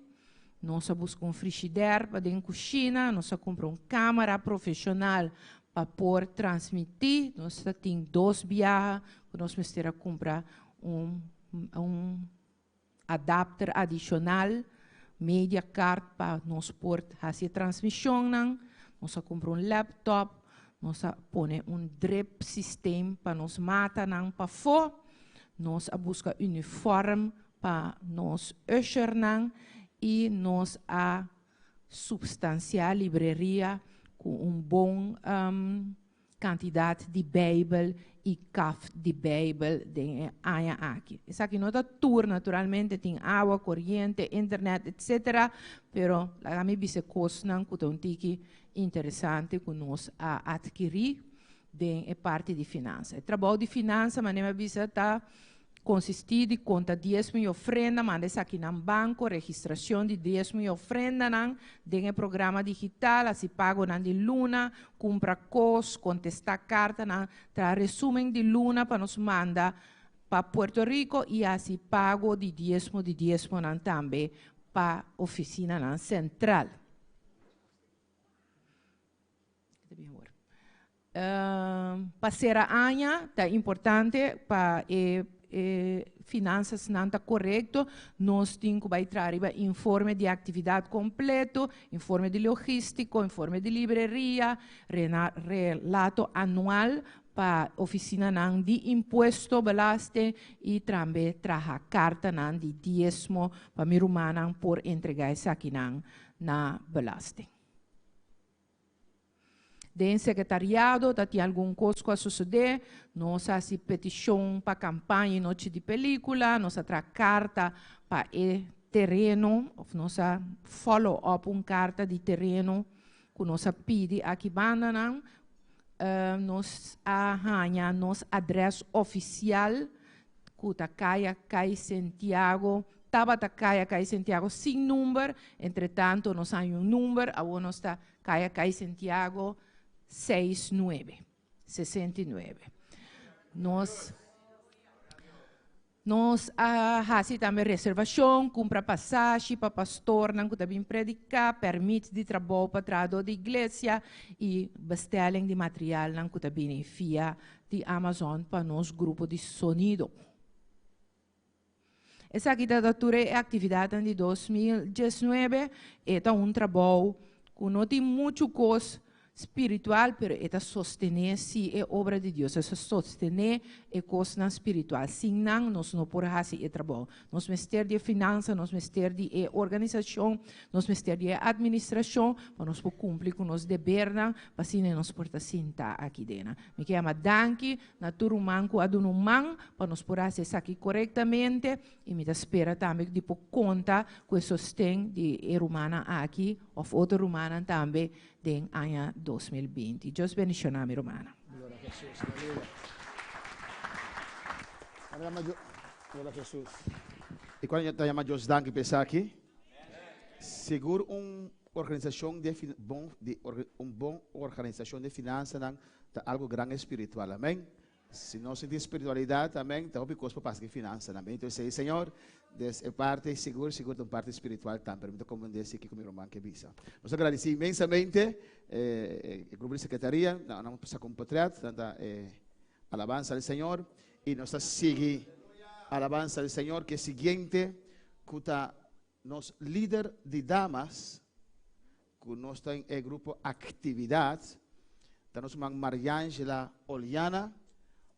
Nos a buska un frishider pa den kushina. Nos a kumpra un kamera profeshonal pa por transmití. Nos ta tin dos biaha ku nos mester a kumpra un un adapter adishonal, media card pa nos por hasi e transmishonnan. Nos a kumpra un laptop, nos a pone un drip systeem pa nos matanan pafó. Nos a buska uniform pa nos ushernan i nos a supstansiá libreria ku un bon kantidat di Beibel i kaf di Beibel den e aña aki. Esaki no ta tur, naturalmente, tin awa, koriente, internet, etcetera, pero laga mi bisa e kosnan ku ta un tiki interesante ku nos a atkirí den e parti di finansa. E trabou di finansa, manera mi a bisa, ta Konsistí di konta diesmo i ofrenda, manda esakinan banko, registrashon di diesmo i ofrendanan den e programa digital, hasi pagonan di luna, kumpra kos, kontestá kartanan, traha resúmen di luna pa nos manda pa Puerto Rico i hasi pago di diesmo di diesmonan tambe pa ofisinanan sentral. Pa sera aña ta importante pa e. e finansasnan ta korekto, nos tin ku bai traha riba informe di aktividat kompleto, informe di logístiko, informe di libreria, relato anual pa ofisinanan di impuesto, belasting, i tambe traha kartanan di diesmo pa mi rumannan por entregá esakinan na belasting. Den sekretariado ta tin algun kos ku a sosodé, nos a hasi petishon pa kampaña i nochi di pelíkula, nos a traha karta pa e tereno òf nos a follow up un karta di tereno ku nos a pidi aki bandanan. Nos a haña nos adrès ofisial ku ta Kaya Kai Sentiago, tabata Kaya Kai Sentiago sin number, entretanto nos haña un number, awor nos ta Kaya Kai Sentiago seis nuebe, 69. Nos. Nos a hasi tambe reservashon, kumpra pasashi pa pastornan ku ta bin prediká, pèrmit di trabou pa trahadó di iglesia i bestelling di materialnan ku ta bini via di Amazon pa nos grupo di sonido. Esaki ta tur e aktividatnan di 2019. E ta un trabou ku no tin muchu kos Spiritual, pero e ta sostené sí e obra di Dios, e ta sostené e kosnan spiritual. Sin nan nos no por hasi e trabou. Nos mester di e finansa, nos mester di e organisashon, nos mester di e atministrashon pa nos por kumpli ku nos debernan, pa asina nos por ta sinta aki dena. Mi ke yama danki na tur ruman ku a duna un man pa nos por hasi esaki korektamente i mi ta spera tambe di por konta ku e sosten di e rumannan aki òf otro rumannan tambe den aña 2020. Dios bendiciona mi rumannan. Gloria a Jesus. Aleluya. Gloria a Jesus. Y cuando ta yama Dios danki pa esaki? Sigur un organisacion de bon di un bon organisacion de finansanan ta algo gran espiritual. Amen. Si nos sinti spiritualidad, amen, ta hopi cos por pasa cu e finansanan. Bendito sea e Señor. Des e parti sigur, sigur ta un parti spiritual tambe. Pero mi ta comprende si kico mi ruman ke bisa. Nos ta gradici inmensamente e grupo di secretaria. Nan a saca un potret, nan ta alabansa al Señor. Y nos ta sigui alabansa al Señor cu e siguiente cu ta nos lider di damas cu nos ta en e grupo actividad ta nos ruman Mariangela Oliana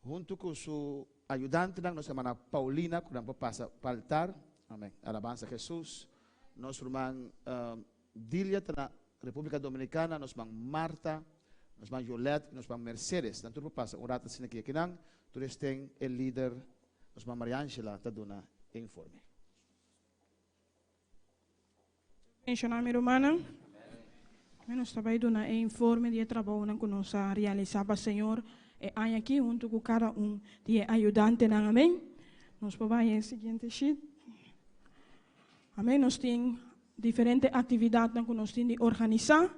hunto cu su ayudantenan nos hermana Paulina cu nan por pasa pa altar. Amen. Alabansa Jesus. Nos ruman Dilia ta na Republica Dominicana, nos ruman Marta, nos ruman Yolette y nos ruman Mercedes. Nan tur por pasa un rato asina aki akinan. Tur esten e lider nos ruman Mariangela ta duna e informe. Menshoná mi rumannan, mi nos ta bai duna e informe di e trabounan ku nos a realisá pa Señor e aña akí huntu ku kada un di e ayudantenan. Amén. Nos por bai e siguiente sheet. Amén. Nos tin diferente aktividatnan ku nos tin di organisá.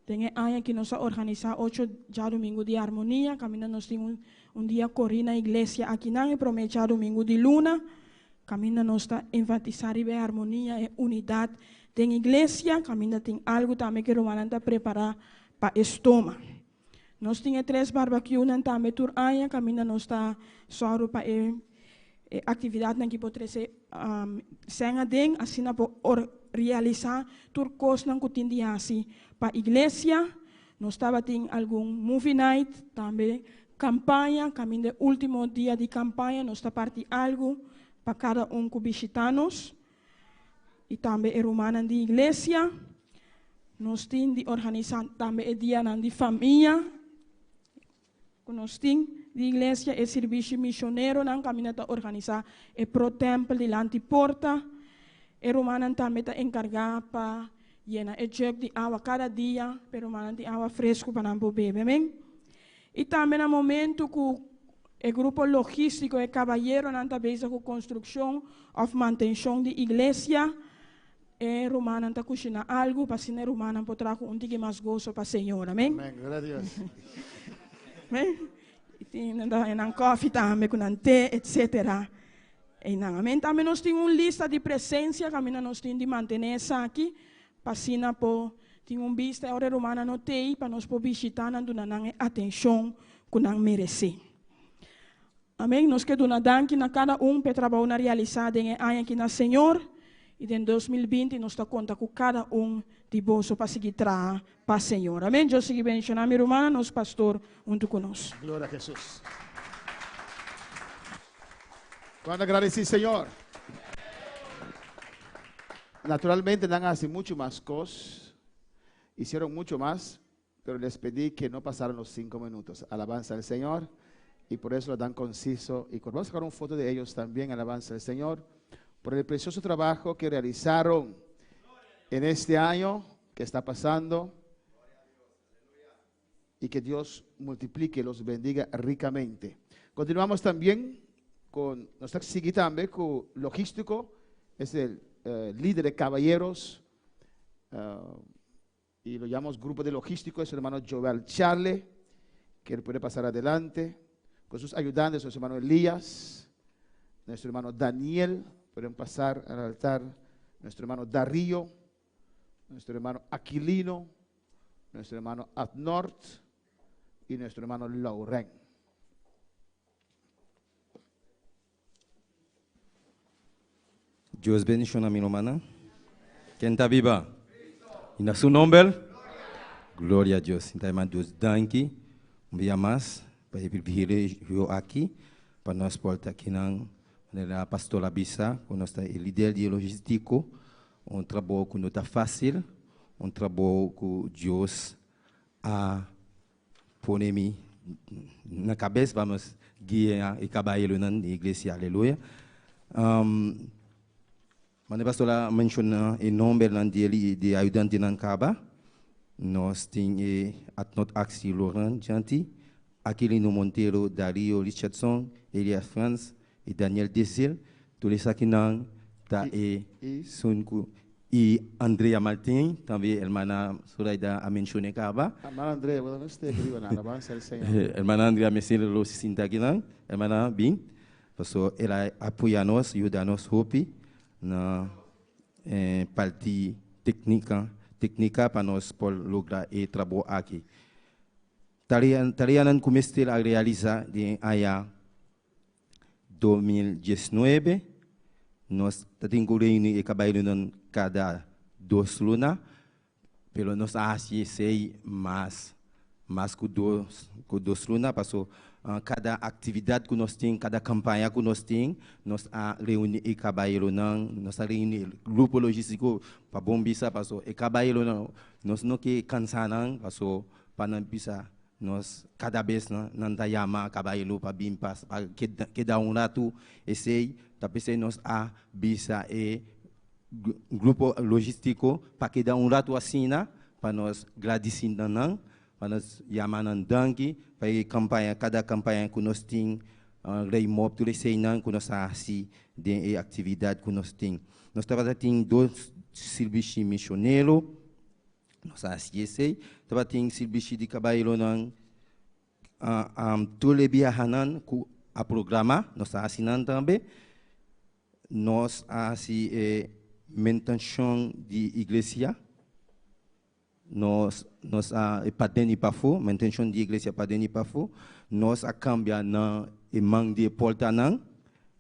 Den e aña akí nos a organisá ocho djadumingu di armonia, kaminda nos tin un un dia korí na iglesia akinan e promé djadumingu di luna. Kaminda nos ta enfatisá riba e armonia, e unidat den iglesia, kaminda tin algu tambe ku e rumannan ta prepará pa e stoma. Nos tin e tres barbakiunan tambe tur aña, kaminda nos ta sòru pa e e aktividatnan ki por trese sèn aden, asina por realisá tur kosnan ku tin di hasi pa iglesia. Nos tabatin algun movie night, tambe Kampaña, Kaminda e último dia di kampaña nos ta parti algu pa kada un ku bishitá nos i tambe e rumannan di iglesia. Nos tin di organisá tambe e dianan di famia ku nos tin di iglesia, e sirbishi mishoneronan kaminda ta organisá e pro tèmpel dilanti porta. E rumannan tambe ta enkargá pa yena e jug di awa kada dia pa e rumannan tin awa fresku pa nan por bebe. Amen. I tambe na momentu ku e grupo logístiko, e kabayeronan ta bezig ku konstrukshon òf mantenshon di iglesia, e rumannan ta kushiná algu pa asina e rumannan por traha ku un tiki mas goso pa Señor. Amén. Amén. Gloria a Dios. Amén. I tin nan ta haña nan kòfi tambe ku nan te, etsetera. Einan. Amén. Tambe nos tin un lista di presensia kaminda nos tin di mantené esaki Pa asina por tin un bista e ora e rumannan no t'ei pa nos por bishitá nan duna nan e atenshon ku nan meresé. Amèn. Nos ke duna danki na kada un pa e trabou nan realisá den e aña aki na Señor, i den 2020 nos ta konta ku kada un di boso pa sigui traha pa Señor. Amèn. Dios sigui bendishoná mi rumannan, nos pastor huntu ku nos. Gloria a Jesus. Cuando agradeci Señor. Naturalmente nan a haci mucho mas cos, hicieron mucho mas, pero les pedí que no pasaran los 5 minutos. Alabanza al Señor. Y por eso lo dan conciso. Y vamos a sacar una foto de ellos también. Alabanza al Señor. Por el precioso trabajo que realizaron en este año que está pasando. Y que Dios multiplique, los bendiga ricamente. Continuamos también con nuestra siguiente también con logístico, es el líder de caballeros, y lo llamamos grupo de logístico, es el hermano Joel Charle, que él puede pasar adelante, con sus ayudantes, nuestro hermano Elías, nuestro hermano Daniel, pueden pasar al altar, nuestro hermano Darío, nuestro hermano Aquilino, nuestro hermano Adnort y nuestro hermano Lauren. Dios bendishoná mi rumannan. Ken ta biba? I na su nòmber? Gloria na Dios. Anto, Dios danki. Un dia mas pa e privilegio aki pa nos por ta aki nan manera pastor a bisa ku nos ta e lider di logístiko, un trabou ku no ta fásil, un trabou ku Dios a pone mi na kabes pa nos guia e kabayeronan di iglesia, aleluya. Manera pastor a menshoná e nòmbernan di ayudantenan kaba. Nos tin e Atnot Axi Laurent Janti, Aquilino Montero, Dario Richardson, Elias Franz i Daniel Desil. Tur esakinan ta e sunku i Andrea Martin, tambe hermana Zoraida a menshoná kaba. Hermana Andrea, bueno, no esté arriba, alabanza al Señor. Hermana Andrea mester lo sinta akinan. Hermana, bin. Paso el a apoyá nos, yuda nos hopi na parti téknika pa nos por logra e trabou aki. Tareanan ku mester a realisá den aña 2019, nos tin ku reuní e kabayeronan kada 2 luna, pero nos a hasi esei mas ku 2 luna, paso kada aktividat ku nos tin, kada kampaña ku nos tin, nos a reuní e kabayeronan, nos a reuní grupo logístiko pa bon bisa, paso e kabayeronan, nos no ke kansa nan, paso pa nan bisa nos kada bes nan ta yama kabayero pa bin pa keda un ratu. Esei ta p'esei nos a bisa e grupo logístiko pa keda un ratu asina pa nos gradisí nan, pa nos yama nan danki pa e kampaña, kada kampaña ku nos tin, rei mop, tur eseinan ku nos a hasi den e aktividat ku nos tin. Nos tabatin dos sirbishi misionero, nos a hasi esei, tabatin sirbishi di kabayeronan tur e biahanan ku a programá, nos a hasi nan tambe. Nos a hasi e mantenshon di iglesia, nos a paden i pafó, mantenshon di iglesia paden i pafó. Nos a kambia na e man di portanan,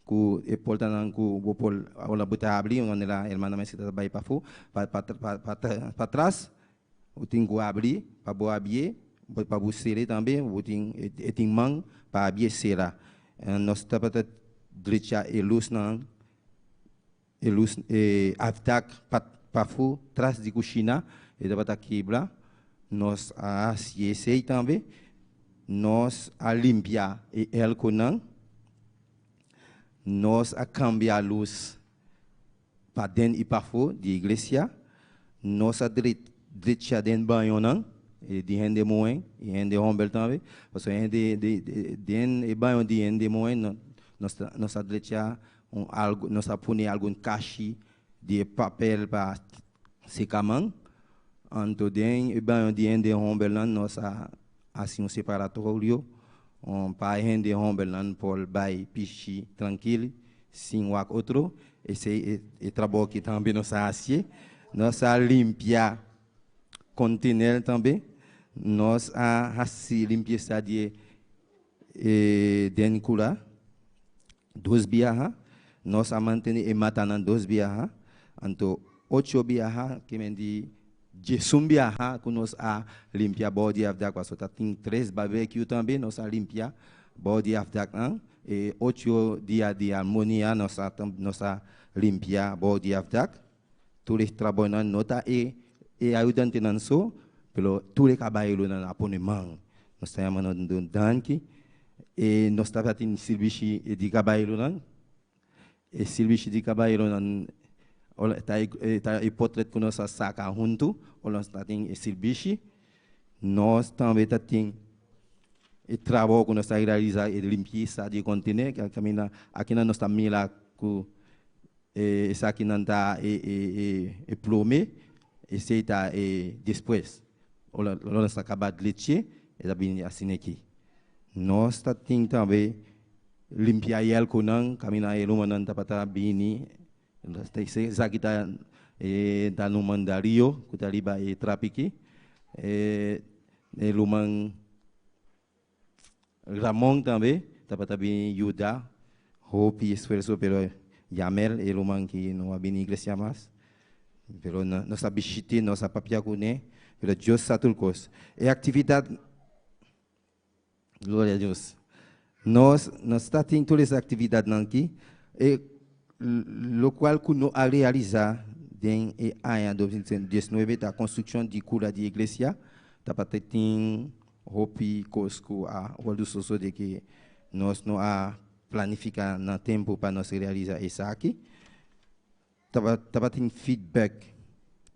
ku e portanan ku bo por ora bo ta habri, manera hermana mester ta bai pafó, pa atras, bo tin ku habri pa bo habrié, pa bo sera tambe, bo tin e tin man pa habrié sera. Nos tabata drecha e lusnan, e lus e afdak pafó tras di kushina, e tabata kebra. Nos a hasi esei tambe. Nos a limpia e airconan. Nos a kambia lus paden i pafó di iglesia. Nos a drecha den bañonan, di hende muhé i hende hòmber tambe. Pasobra hende den e baño di hende muhé nos a drecha un algu, nos a pone algun kashi di papel pa seka man. Anto den e baño di hende hòmbernan nos a hasi un separatorio pa hende hòmbernan por bai pishi trankil sin wak otro. Esei e trabou ku tambe nos a hasi. Nos a limpia kontener tambe. Nos a hasi limpiesa di den kura. Dos biaha, nos a mantené e matanan dos biaha, anto ocho biaha, ke men di diesun biaha ku nos a limpia bou di afdak, pasobra ta tin tres barbecue tambe, nos a limpia bou di afdaknan. E ocho dia di armonia nos a nos a limpia bou di afdak. Tur e trabounan no ta e e ayudantenan so, pero tur e kabayeronan a pone man. Nos ta yama nan un danki. E nos tabatin sirbishi di kabayeronan. E sirbishi di kabayeronan ora ta e ta e potret ku nos a saka huntu ora nos tabatin e sirbishi. Nos tambe ta tin e trabou ku nos ta realisá e limpiesa di e kontener kaminda akinan nos ta mira ku Esakinan ta e prome, esei ta e despues. Ora nos ta kaba dleche, e ta bini asina aki. Nos ta tin tambe limpia yèlkonan, kaminda e rumannan tabata bini. Esaki ta ta ruman Dario ku ta riba e trapiki. E ruman Ramon tambe tabata bin yuda hopi esfuerso pero Yamel e ruman ki no a bini iglesia mas pero nos a bishit'é nos a papia kuné pero Dios sa tur kos. E aktividat Gloria a Dios nos nos ta tin tur es aktividatnan aki e lokual ku no a realisá den e aña 2019 ta konstrukshon di kura di iglesia tabata tin Hopi kos ku a wòrdu sosodé ke nos no a planifiká na tempu pa nos realisá esaki. Tabatin feedback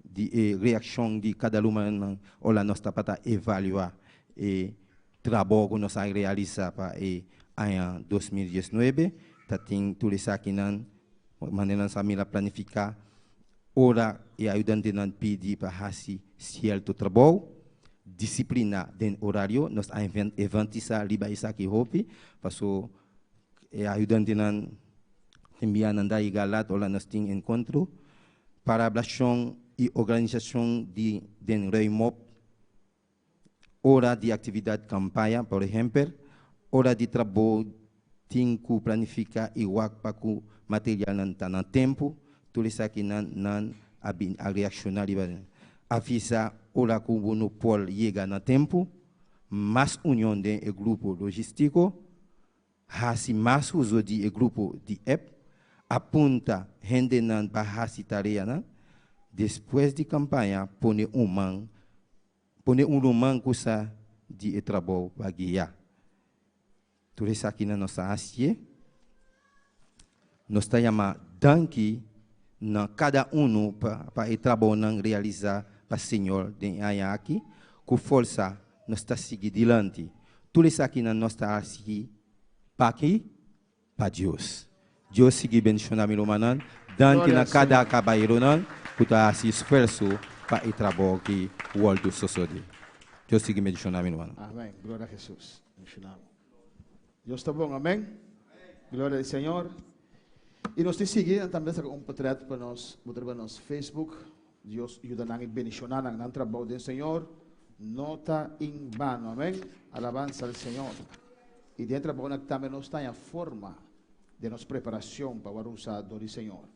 di e reakshon di kada rumannan ora nos tabata evaluá e trabou ku nos a realisá pa e aña 2019. Ta tin tur esakinan manera nos a mira planifiká ora e ayudantenan pidi pa hasi sierto trabou. Disiplina den orario, nos a enfatisa riba esaki hopi, paso e ayudantenan tin bia nan ta yega lat ora nos tin enkuentro. Parablashon i organisashon di den Ruimop, ora di aktividat kampaña, por ehèmpel, ora di trabou tin ku planifiká i wak pa ku materialnan ta na tempu, tur esakinan nan a bin a reakshoná riba avisá ora ku bo no por yega na tempu, mas union den e grupo logístiko, hasi mas uso di e grupo di app, apunta hendenan pa hasi tareanan, despues di kampaña pone un man pone un ruman ku sa di e trabou pa guia. Tur esakinan nos ta hasié. Nos ta yama danki na kada unu pa pa e trabounan realisá pa Señor den e aña aki. Ku forsa nos ta sigui dilanti. Tur esakinan nos ta hasi paki? Pa Dios. Dios sigui bendishoná mi rumannan. Danki na kada kabayeronan ku ta hasi esfuerso pa e trabou aki wòrdu sosodé. Dios sigui bendishoná mi rumannan. Amén. Gloria a Jesús. Bendishoná bo. Dios ta bon. Amén. Gloria al Señor. Y nos te sigui tambe saca un portret pa nos bo riba nos Facebook. Dios yuda nan y bendiciona nan. Nan trabou den Señor no ta in vano. Amén. Alabanza al Señor. Y den trabounan tambe nos ta haña forma den nos preparacion pa wòrdu usa dor di Señor.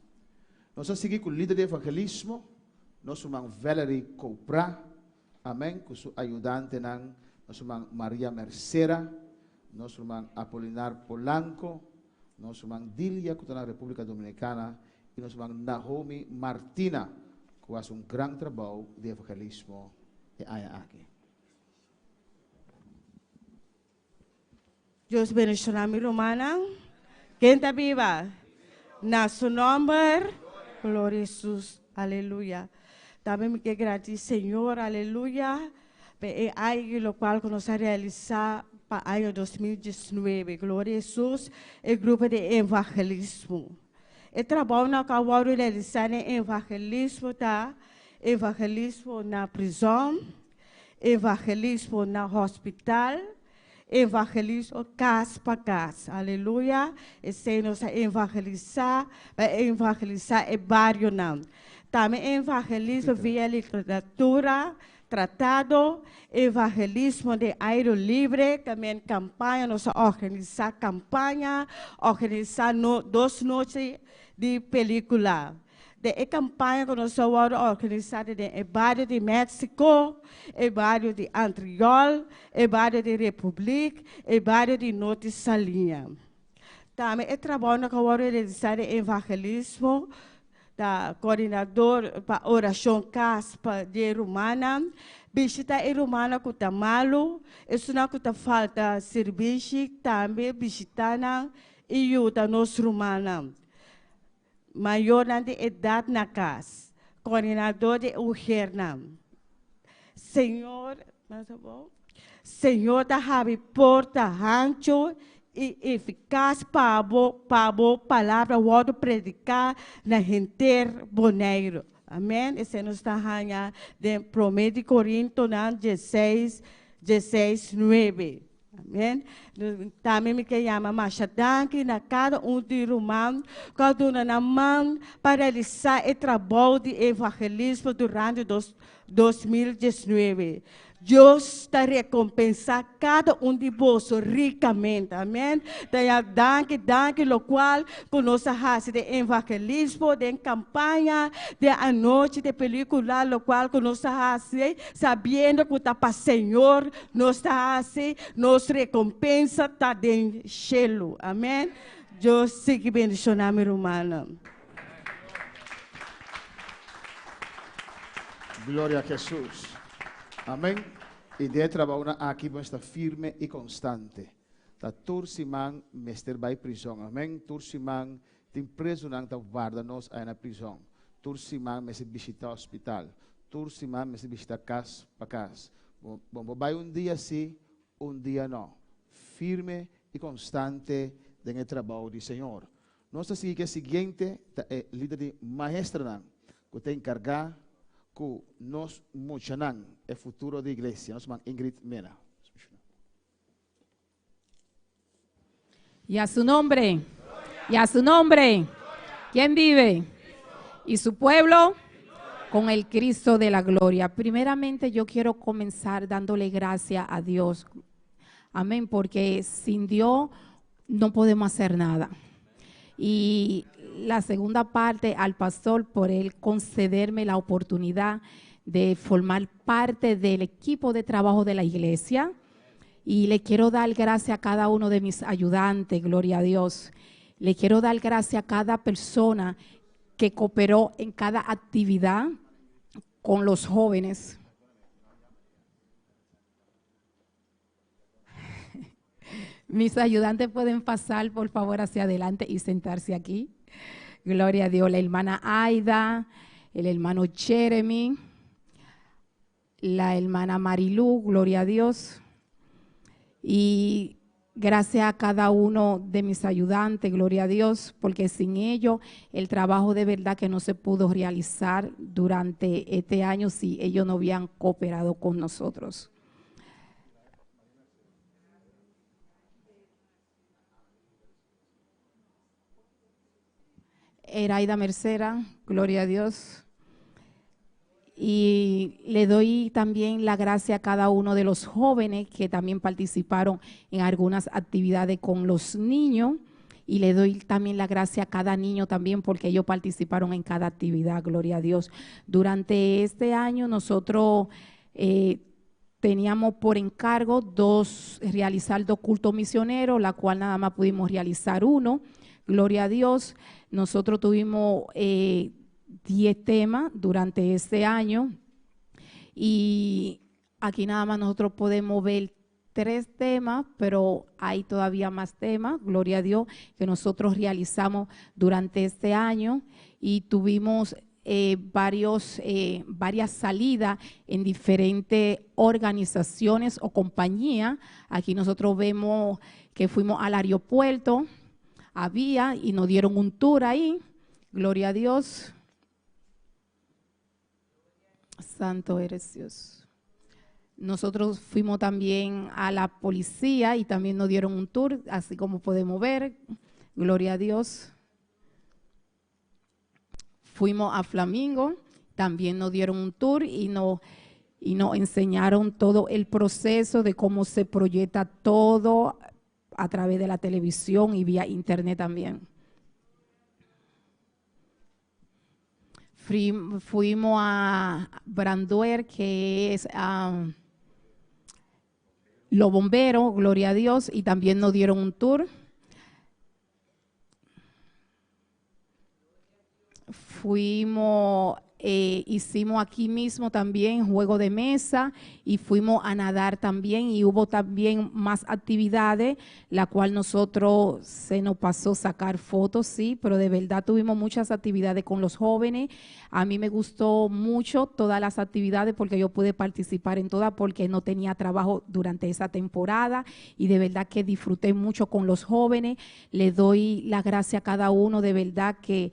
Nos a sigui cu lider di evangelismo, nos ruman Valerie Copra. Amén. Cu su ayudantenan, nos ruman Maria Mercera, nos ruman Apolinar Polanco, nos ruman Dilia cu ta na Republica Dominicana y nos ruman Nahomi Martina cu haci un gran trabou di evangelismo e aña aki. Dios bendiciona mi rumannan. Ken ta biba? Na su nomber. Gloria Jesus. Aleluya. Tambe mi ke gradici Señor, aleluya, pa e aña locual cu nos a realisa pa aña 2019. Gloria Jesus. E grupo di evangelismo. E trabounan cu a wordo realisa den evangelismo ta evangelismo na prizon, evangelismo na hospital, evangelismo cas pa cas. Aleluya. Esey nos a evangelisa, pa evangelisa e barionan. Tambe evangelismo via literatura. Tratado, evangelismo den aire libre, tamen kampaña, nos a organisá kampaña, organisá no dos nochi di pelíkula. Den e kampaña ku nos a wòrdu organisá den e bario di Mexico, e bario di Antriol, e bario di Republiek, e bario di Norte Saliña. Tambe e trabounan ku a wòrdu realisá den evangelismo Ta coordinador pa oracion cas pa di e rumannan. Bishita e rumannan cu ta malu, esunnan cu ta falta sirbishi, tambe bishita nan y yuda nos rumannan mayornan di edad na cas. Coordinador di e uhernan. Señor, Señor ta habri porta hancho i efikas pa bo pa bo palabra wòrdu prediká na henter Boneiru. Amèn. Esei nos ta haña den Promé di Korintonan dieseis, dieseis, nuebe. Amèn. Tambe mi ke yama masha danki na kada un di ruman ku a duna nan man pa realisá e trabou di evangelismo durante dos 2019. Dios ta rekompensá kada un di boso rikamente. Amèn. Ta ya danki, danki lokual ku nos a hasi den evangelismo, den kampaña, den anochi di pelíkula, lokual ku nos a hasi sabiendo ku ta pa Señor nos ta hasi, nos rekompensa ta den shelu. Amèn. Dios sigui bendishoná mi rumannan. Gloria a Jesus. Amen. Y den e trabounan aki bo mester ta firme y constante. Ta tur siman mester bay prison. Amen. Tur siman tin prezunan ta warda nos aya na prison. Tur siman mester bishita hospital. Tur siman mester bishita cas pa cas. Bo bo bay un dia si, un dia no. Firme y constante den e trabou di Señor. Nos ta sigui ku e siguiente ta e lider di maestranan ku ta enkargá ku nos muchanan, e futuro di iglesia, nos man Ingrid Mena. Y a su nombre, y a su nombre, ¿quién vive? Y su pueblo con el Cristo de la gloria. Primeramente yo quiero comenzar dándole gracia a Dios. Amén, porque sin Dios no podemos hacer nada. Y la segunda parte al pastor por él concederme la oportunidad de formar parte del equipo de trabajo de la iglesia. Y le quiero dar gracias a cada uno de mis ayudantes, gloria a Dios. Le quiero dar gracias a cada persona que cooperó en cada actividad con los jóvenes. Mis ayudantes pueden pasar, por favor, hacia adelante y sentarse aquí. Gloria a Dios. La hermana Aida, el hermano Jeremy, la hermana Marilú, gloria a Dios. Y gracias a cada uno de mis ayudantes, gloria a Dios, porque sin ellos el trabajo de verdad que no se pudo realizar durante este año si ellos no habían cooperado con nosotros. Eraida Mercera, gloria a Dios. Y le doy también la gracia a cada uno de los jóvenes que también participaron en algunas actividades con los niños. Y le doy también la gracia a cada niño también porque ellos participaron en cada actividad, gloria a Dios. Durante este año nosotros eh, teníamos por encargo dos, realizar dos cultos misioneros, la cual nada más pudimos realizar uno. Gloria a Dios. Nosotros tuvimos eh, 10 temas durante este año y aquí nada más nosotros podemos ver tres temas, pero hay todavía más temas, gloria a Dios, que nosotros realizamos durante este año y tuvimos eh, varios, eh, varias salidas en diferentes organizaciones o compañías. Aquí nosotros vemos que fuimos al aeropuerto, había y nos dieron un tour ahí. Gloria a Dios. Santo eres Dios. Nosotros fuimos también a la policía y también nos dieron un tour, así como podemos ver. Gloria a Dios. Fuimos a Flamingo, también nos dieron un tour y nos Y nos enseñaron todo el proceso de cómo se proyecta todo a través de la televisión y vía internet también. Fuimos a Branduer, que es los bomberos, gloria a Dios, y también nos dieron un tour. Fuimos, hicimos aquí mismo también juego de mesa y fuimos a nadar también y hubo también más actividades, la cual nosotros se nos pasó sacar fotos, sí, pero de verdad tuvimos muchas actividades con los jóvenes. A mí me gustó mucho todas las actividades porque yo pude participar en todas porque no tenía trabajo durante esa temporada y de verdad que disfruté mucho con los jóvenes. Le doy las gracias a cada uno, de verdad que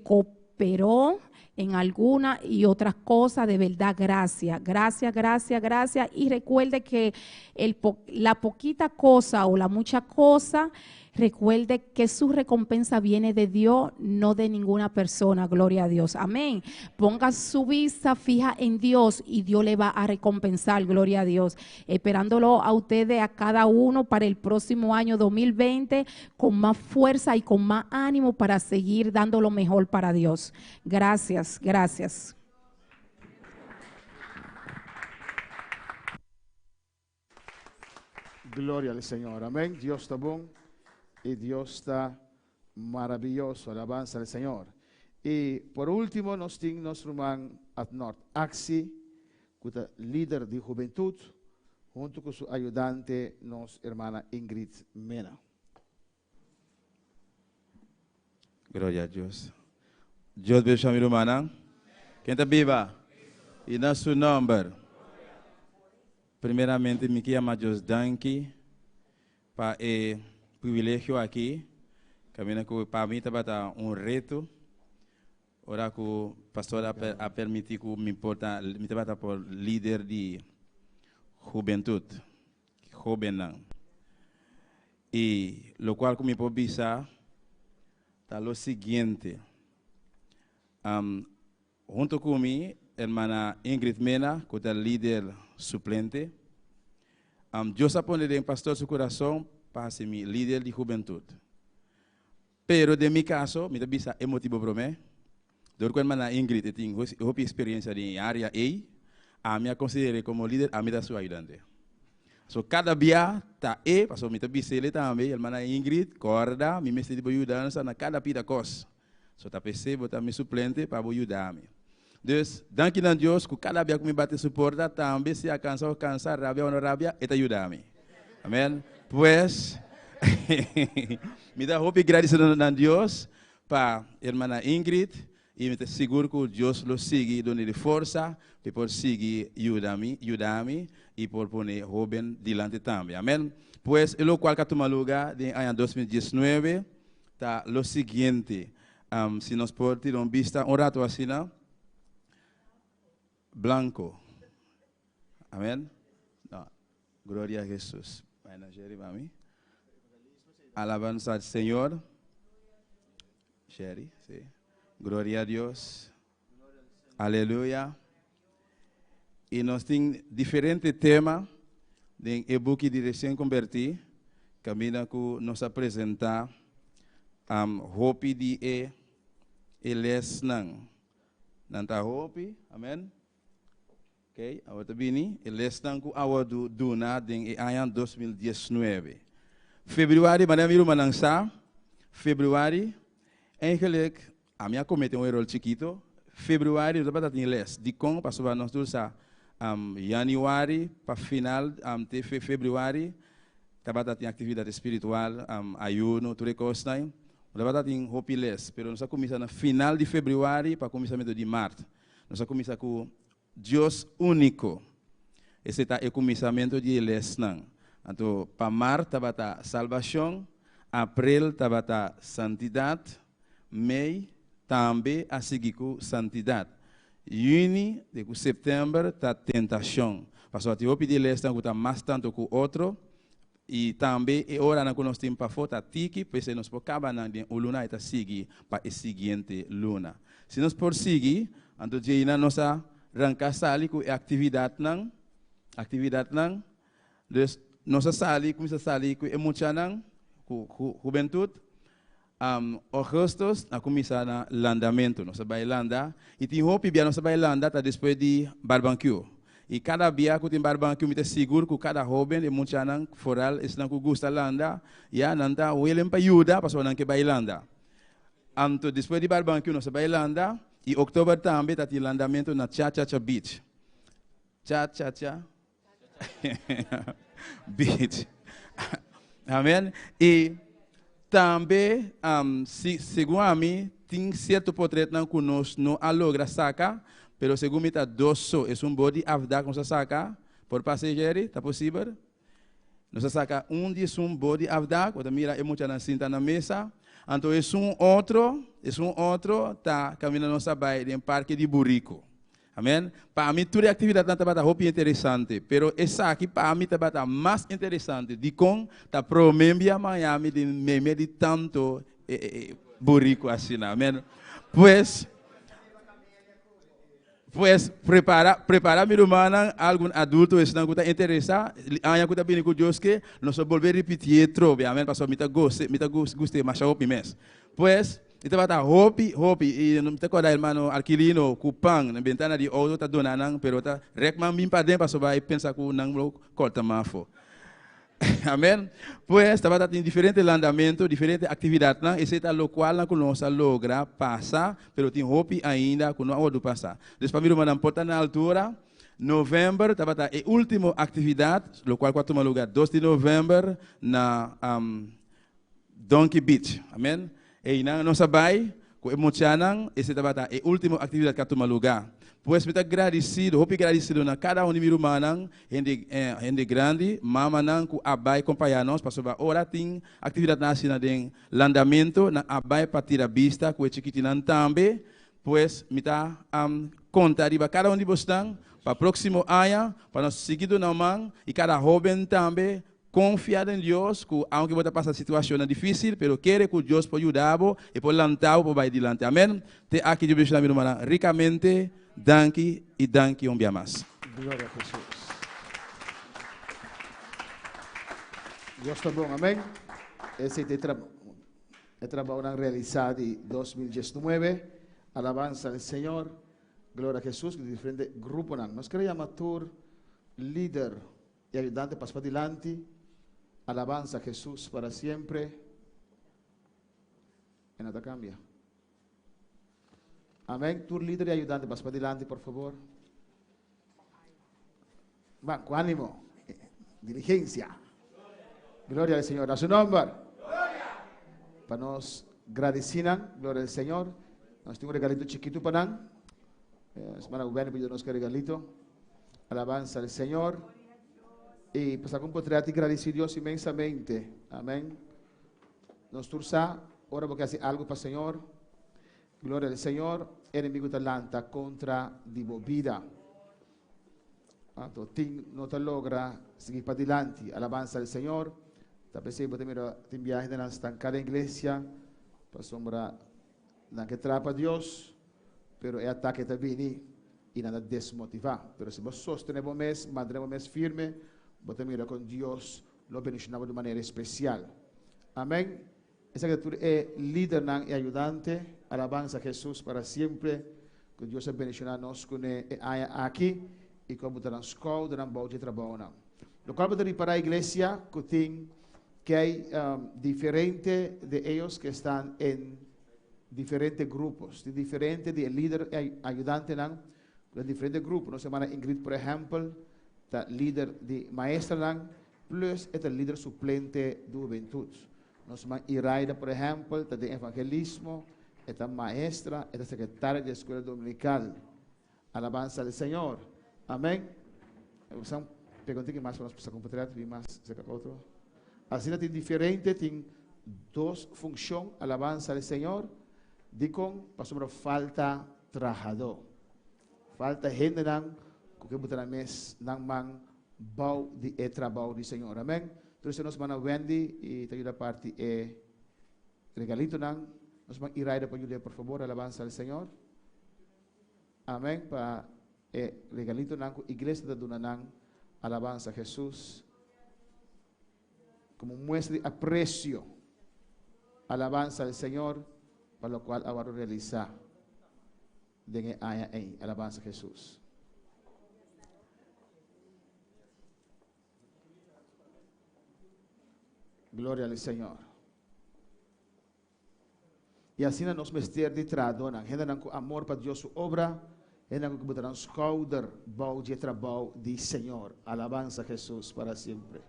cooperó en alguna y otras cosas, de verdad, gracias, gracias, gracias, gracias. Y recuerde que la poquita cosa o la mucha cosa, recuerde que su recompensa viene de Dios, no de ninguna persona, gloria a Dios, amén. Ponga su vista fija en Dios y Dios le va a recompensar, gloria a Dios. Esperándolo a ustedes, a cada uno, para el próximo año 2020, con más fuerza y con más ánimo para seguir dando lo mejor para Dios. Gracias, gracias. Gloria al Señor, amén. Dios ta bon y Dios ta maraviyoso. Alabanza al Señor. Y por último nos tin nos ruman Adnord Axi, cu ta lider di hubentud, hunto cu su ayudante nos hermana Ingrid Mena. Gloria a Dios. Dios bendiga mi rumannan. Ken ta biba? Y na su nomber. Primeramente mi ke yama Dios danki pa e privilegio aki. Caminda cu pa mi tabata un reto. Ora cu pastor a permiti cu mi por ta, mi tabata por lider di hubentud, hobennan. Y locual cu mi por bisa ta lo siguiente. Hunto cu mi, hermana Ingrid Mena, cu ta lider suplente. Dios a pone den pastor su curason pa haci mi lider di hubentud. Pero den mi caso, mi ta bisa e motibo prome, dor cu hermana Ingrid e tin hopi experiencia den e area ey, ami a consider'e como lider, ami ta su ayudante. So cada bia ta e, pasobra mi ta bis'ele tambe, hermana Ingrid, corda, mi mester di bo yudansa na cada pida cos. So ta p'esei bo ta mi suplente pa bo yuda mi. Dus, danki na Dios ku kada bia ku mi bati su porta, tambe si a kansa o kansa, rabia o no rabia, e ta yuda mi. Amen. Pues, mi ta hopi gradisido na Dios pa hermana Ingrid i mi ta sigur ku Dios lo sigui duna di forsa pa e por sigui yuda mi, yuda mi i por pone hoben dilanti tambe. Amen. Pues, e lokual ku a tuma luga den aña 2019, Ta lo siguiente, si nos por tira un bista un rato asina, blanco. Amen. No. Gloria a Jesus. Bai na Sherry pa mi. Alabanza al Señor. Sherry, sí. Gloria a Dios. Aleluya. Y nos tin diferente tema den e buki di Recien Convertí, caminda cu nos a presenta hopi di e e lesnan. Nan ta hopi, amen. Ok, awor ta bini e lesnan cu a wordo duna den e aña 2019. Februari, manera mi rumannan sa, februari, eigenlijk Ami a comete un error chikito, februari no tabata tin les, dicon? Pasobra nos tur sa januari pa final te februari tabata tin actividad espiritual, ayuno, tur e cosnan, no tabata tin hopi les, pero nos a cuminsa na final di februari pa cuminsamento di mart, nos a cuminsa cu Dios unico, esey ta e cuminsamento di e lesnan, anto pa mart tabata salbacion, april tabata santidad, Mei tambe a sigui ku santidat. Yüni te ku septèmber ta tentashon. Pasobra tin hopi di lesnan ku ta mas tantu ku otro i tambe e oranan ku nos tin pafó ta tiki, p'esei nos por kaba nan den un luna i ta sigui pa e siguiente luna. Si nos por sigui, anto djeinan nos a. ranka sali ku e aktividatnan, aktividatnan. Dus nos a sali, kuminsá sali ku e muchanan, ku hubentut. Augustus a kuminsá na landamentu. Nos a bai landa i tin hopi bia nos a bai landa ta despues di barbankiu. I kada bia ku tin barbankiu mi ta sigur ku kada hoben, e muchanan, foral esnan ku gusta landa, ya nan ta willing pa yuda pasobra nan ke bai landa. Anto despues di barbankiu nos a bai landa i oktober tambe ta tin landamentu na Cha Cha Cha Beach. Cha Cha Cha Beach. Amen. I tambe si segun ami tin sierto potretnan ku nos no a logra saka, pero segun mi ta dos so. Esun bo di afdak nos a saka. Por pasa Jerry? Ta posibel? Nos a saka un di esun bo di afdak, bo ta mira e muchanan sinta na mesa. Anto esun otro, esun otro ta kaminda nos a bai den parke di buriku. Amen. Pa mi tur e aktividatnan tabata hopi interesante, pero esaki pa mi tabata mas interesante. Dikon? Ta promé bia Miami den meimei di tanto buriku asina. Amen. Pues, pues prepara, prepara mi rumannan, algun adulto esnan ku ta interesá, aña ku ta bini ku Dios ke, nos lo bolbe ripitié trobe. Amen. Pasobra mi ta gose, mi ta gust'é masha hopi mes. Pues, E tabata hopi, hopi, i mi ta kòrda hermano Arkilino ku pan na bentana di outo ta duna nan, pero ta rèk man bin paden pasobra e pensa ku nan lo kòrta man afó. Amèn. Pues tabata tin diferente landamentu, diferente aktividatnan, esei ta lokualnan ku nos a logra pasa, pero tin hopi ainda ku no a wòrdu pasa. Dus pa mi rumannan por ta na altura, novèmber tabata e último aktividat, lokual ku a tuma lugá dos di novèmber na Donkey Beach. Amen. Einan nos a bai ku e muchanan, esei tabata e último aktividat ku a tuma lugá. Pues mi ta gradisido, hopi gradisido na kada un di mi rumannan, hende hende grandi, mamanan ku a bai kompañá nos, pasobra ora tin aktividatnan asina den landamentu, nan a bai pa tira bista ku e chikitinan tambe. Pues mi ta konta riba kada un di bosnan pa próksimo aña pa nos sigui duna man i kada hóben tambe Konfia den Dios ku aunke bo ta pasa situashonnan difísil, pero kere ku Dios por yuda bo i por lanta bo pa bai dilanti. Amèn. Te aki Dios bendishona mi rumannan rikamente. Danki i danki un bia mas. Gloria a Jesus. Dios ta bon, amén. Esei ta e tra e trabounan realisá di 2019. Alabansa al Señor. Gloria a Jesus ku diferente gruponan. Nos kere yama tur lider E ayudante pas padilanti, Alabanza a Jesus para siempre. E no ta cambia. Amen. Tur lider y ayudante pas padilanti, por favor. Van, cu ánimo. Diligencia. Gloria al Señor. A su nombre. Pa nos gradecinan. Gloria al Señor. Nos tin un regalito chiquito pa nan. Eh, hermana Gubeni pidió nos que regalito. Alabanza al Señor. Y pues algún potret y agradecido Dios inmensamente. Amén. Nos tur sa, ora porque hace algo para Señor. Gloria al Señor. Enemigo te lanta contra di bo vida. Anto tin no ta logra seguir pa dilanti. Alabanza al Señor. Ta pensei bo ta mira tin viaje de nan stanca den iglesia. Pasobra Nan ke traha pa Dios, pero e atake ta bini i nan ta desmotivá. Pero si bo sostené bo mes, mantené bo mes firme, bo ta mira kon Dios lo bendishoná bo di un manera spesial. Amèn. Esaki ta tur e lidernan i ayudante. Alabansa Hesus para siempre. Ku Dios a bendishoná nos kuné e aña aki i ku a buta nan skoudernan bou dje trabounan. Lokual bo ta ripará iglesia ku tin que hay diferente de ellos que están en diferente grupos, tin diferente di e lider y ayudantenan den diferente grupo. Nos hermana Ingrid por ehempel ta lider di maestranan plus e ta lider suplente di hubentud. Nos hermana Iraida por ehempel ta den evangelismo, e ta maestra, e ta secretaria di escuela dominical. Alabansa al Señor. Amén. Usan pregunta que más para nos compartir y más cerca otro. Asina tin diferente, tin dos función, alabansa al Señor. Dicon, pasobra falta trahadó. Falta hendenan ku ke buta nan mes nan man bou di e trabou di Señor. Amén. Entonces nos mana Wendy y ta yuda parti e regalitonan. Nos man Iraida pa yuda por favor, alabansa al Señor. Amén pa. E regalitonan ku iglesia ta duna nan alabansa Jesus komo muestra di apresio. Alabansa al Señor pa lokual a wòrdu realisá den e aña ei. Alabansa Jesus. Gloria al Señor. I asina nos mester di trahadónan, hendenan ku amor pa Dios su obra, hendenan ku buta nan skouder bou dje trabou di Señor. Alabansa Hesus para siempre.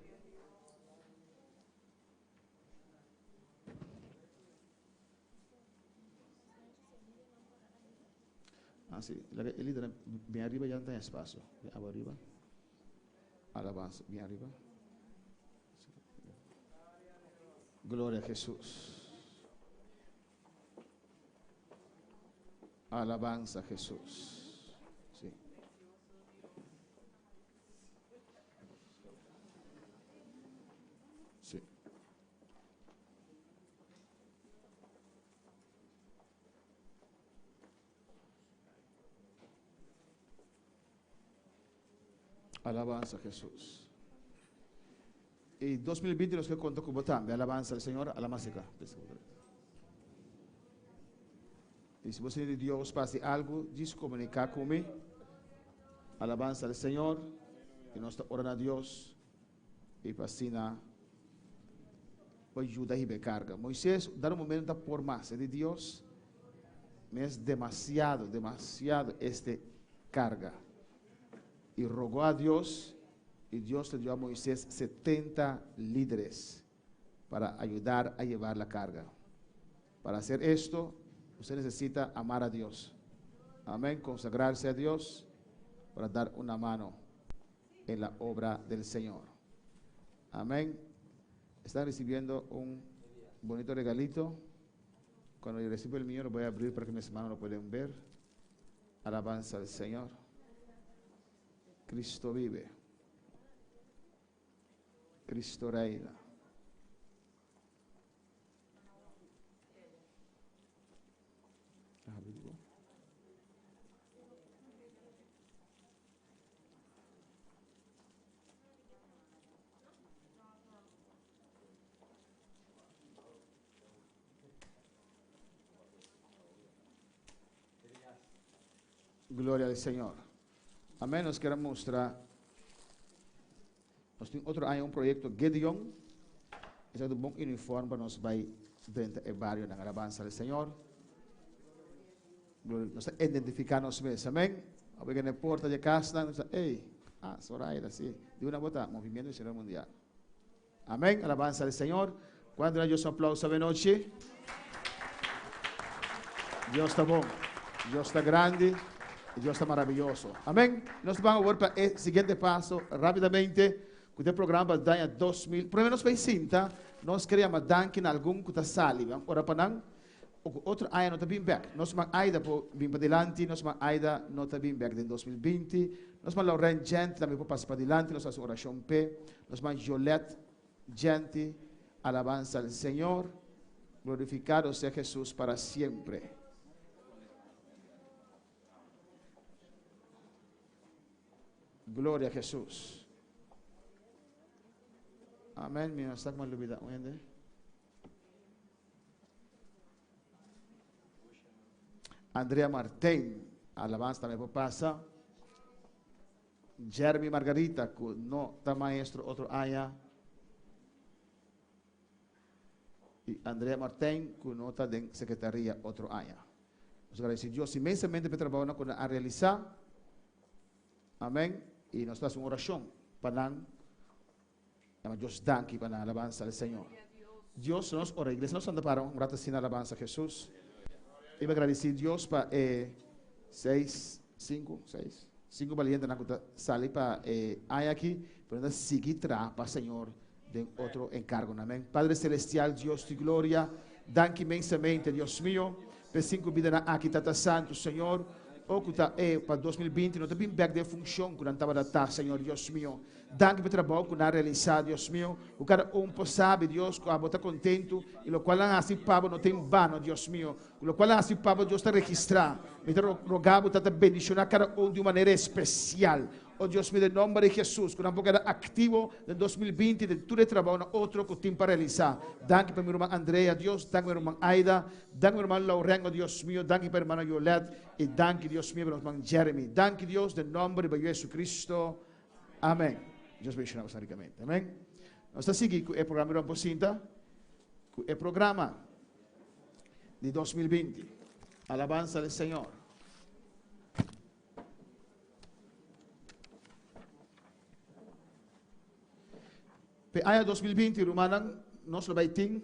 Ah, sí. Laga e lidernan bien arriba ya no ta espacio. Bien abo arriba. Alabanza, bien arriba. Gloria a Jesús. Alabanza a Jesús. Sí. Sí. Alabanza a Jesús. Y 2020 nos que conta con también. Alabanza al Señor, a la música. Y si vos de Dios pase algo, dice comunicar conmigo. Alabanza al Señor. Y nos está a Dios. Y pasina ayuda y carga. Moisés, dar un momento por más. De Dios, me es demasiado, demasiado este carga. Y rogó a Dios, y Dios le dio a Moisés 70 líderes para ayudar a llevar la carga. Para hacer esto, usted necesita amar a Dios. Amén, consagrarse a Dios para dar una mano en la obra del Señor. Amén. Están recibiendo un bonito regalito. Cuando yo recibo el mío, lo voy a abrir para que mis hermanos lo puedan ver. Alabanza al Señor. Cristo vive. Cristo reina. Gloria al Señor. Amén. Nos quiero mostrar. Nos tin otro aña un proyecto Gideon. Es un buen uniforme para nos vai dentro del barrio na alabanza al Señor. Nos identificarnos mes. Amén. A ver en porta de casa, nos hey, ah, Zoraida, sí. De una bota, movimiento misionero mundial. Amén. Alabanza al Señor. Cuando Dios un aplauso de noche. Dios está bom. Dios está grande. Dios está maravilloso. Amén. Nos vamos a ver para el siguiente paso rápidamente. Que o programa da 2000. Por lo menos vai cinta. Nós queremos danke algum que está sali. Ora para outro ano não está bem back. Nós man Aida po bem para diante, nós man Aida não está bem back em 2020. Nós man Lauren Gente também po passar para diante, nós fazemos oração P. Nós man Jolette Gente, alabanza al Señor. Glorificado sea Jesús para siempre. Gloria a Jesús. Amén. Mi está con la Andrea Martín, alabanza también pasa. Jeremy Margarita, que no está maestro otro año. Y Andrea Martín, que no está en secretaría otro año. Nos agradece Dios inmensamente por el trabajo que ha realizado. Amén. Y nos hace una oración para Dios danke para la alabanza al Señor. Dios nos ora, iglesia nos anda para un rato sin alabanza a Jesús. Y me agradecer Dios para seis, cinco, seis, cinco valientes na sale para hay aquí, pero no seguir para Señor de otro encargo. Amén. Padre Celestial, Dios de gloria, danke inmensamente, Dios mío, por cinco vidas aquí, Tata Santo, Señor. O ku ta e pa 2020 no ta bin bek den funshon ku nan tabata ta, Señor Dios mio. Danki pa e trabou ku nan a realisá, Dios mio. Ku kada un por sabi, Dios, ku abo ta kontentu i lokual nan hasi pa bo no ta en bano, Dios mio. Ku lokual nan hasi pa bo, Dios ta registrá. Mi ta roga bo, Tata, bendishoná kada un di un manera espesial. O Dios mio, den nomber di Jesus, ku nan por keda aktivo den 2020 den tur e trabounan otro ku tin pa realisá. Danki pa mi ruman Andrea, Dios. Danki pa mi ruman Aida. Danki pa mi ruman Lauren, o Dios mio. Danki pa hermana Yolette. I danki, Dios mio, pa nos ruman Jeremy. Danki, Dios, den nomber di bo Jesucristo. Amén. Dios bendiciona boso ricamente. Amén. Nos ta sigui cu e programa di Rompo Sinta, cu e programa di 2020. Alabanza al Señor. Pe aña 2020, rumannan, nos lo bay tin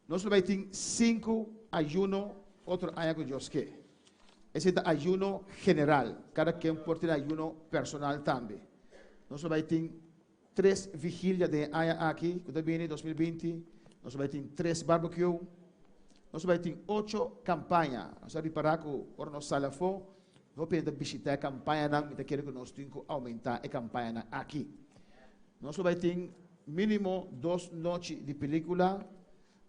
Nos lo bay tin sinku ayuno otro aña ku Dios ke. Esei ta ayuno general. Kada ken por tin ayuno personal tambe. Nos lo bay tin tres vigilia den e aña aki ku ta bini, 2020. Nos lo bay tin tres barbecue. Nos lo bay tin ocho kampaña. Nos a ripará ku ora nos sali afó, hopi hende ta bishitá e kampañanan. Mi ta kere ku nos tin ku oumentá e kampañanan aki. Nos lo bai tin mínimo dos nochi di pelíkula.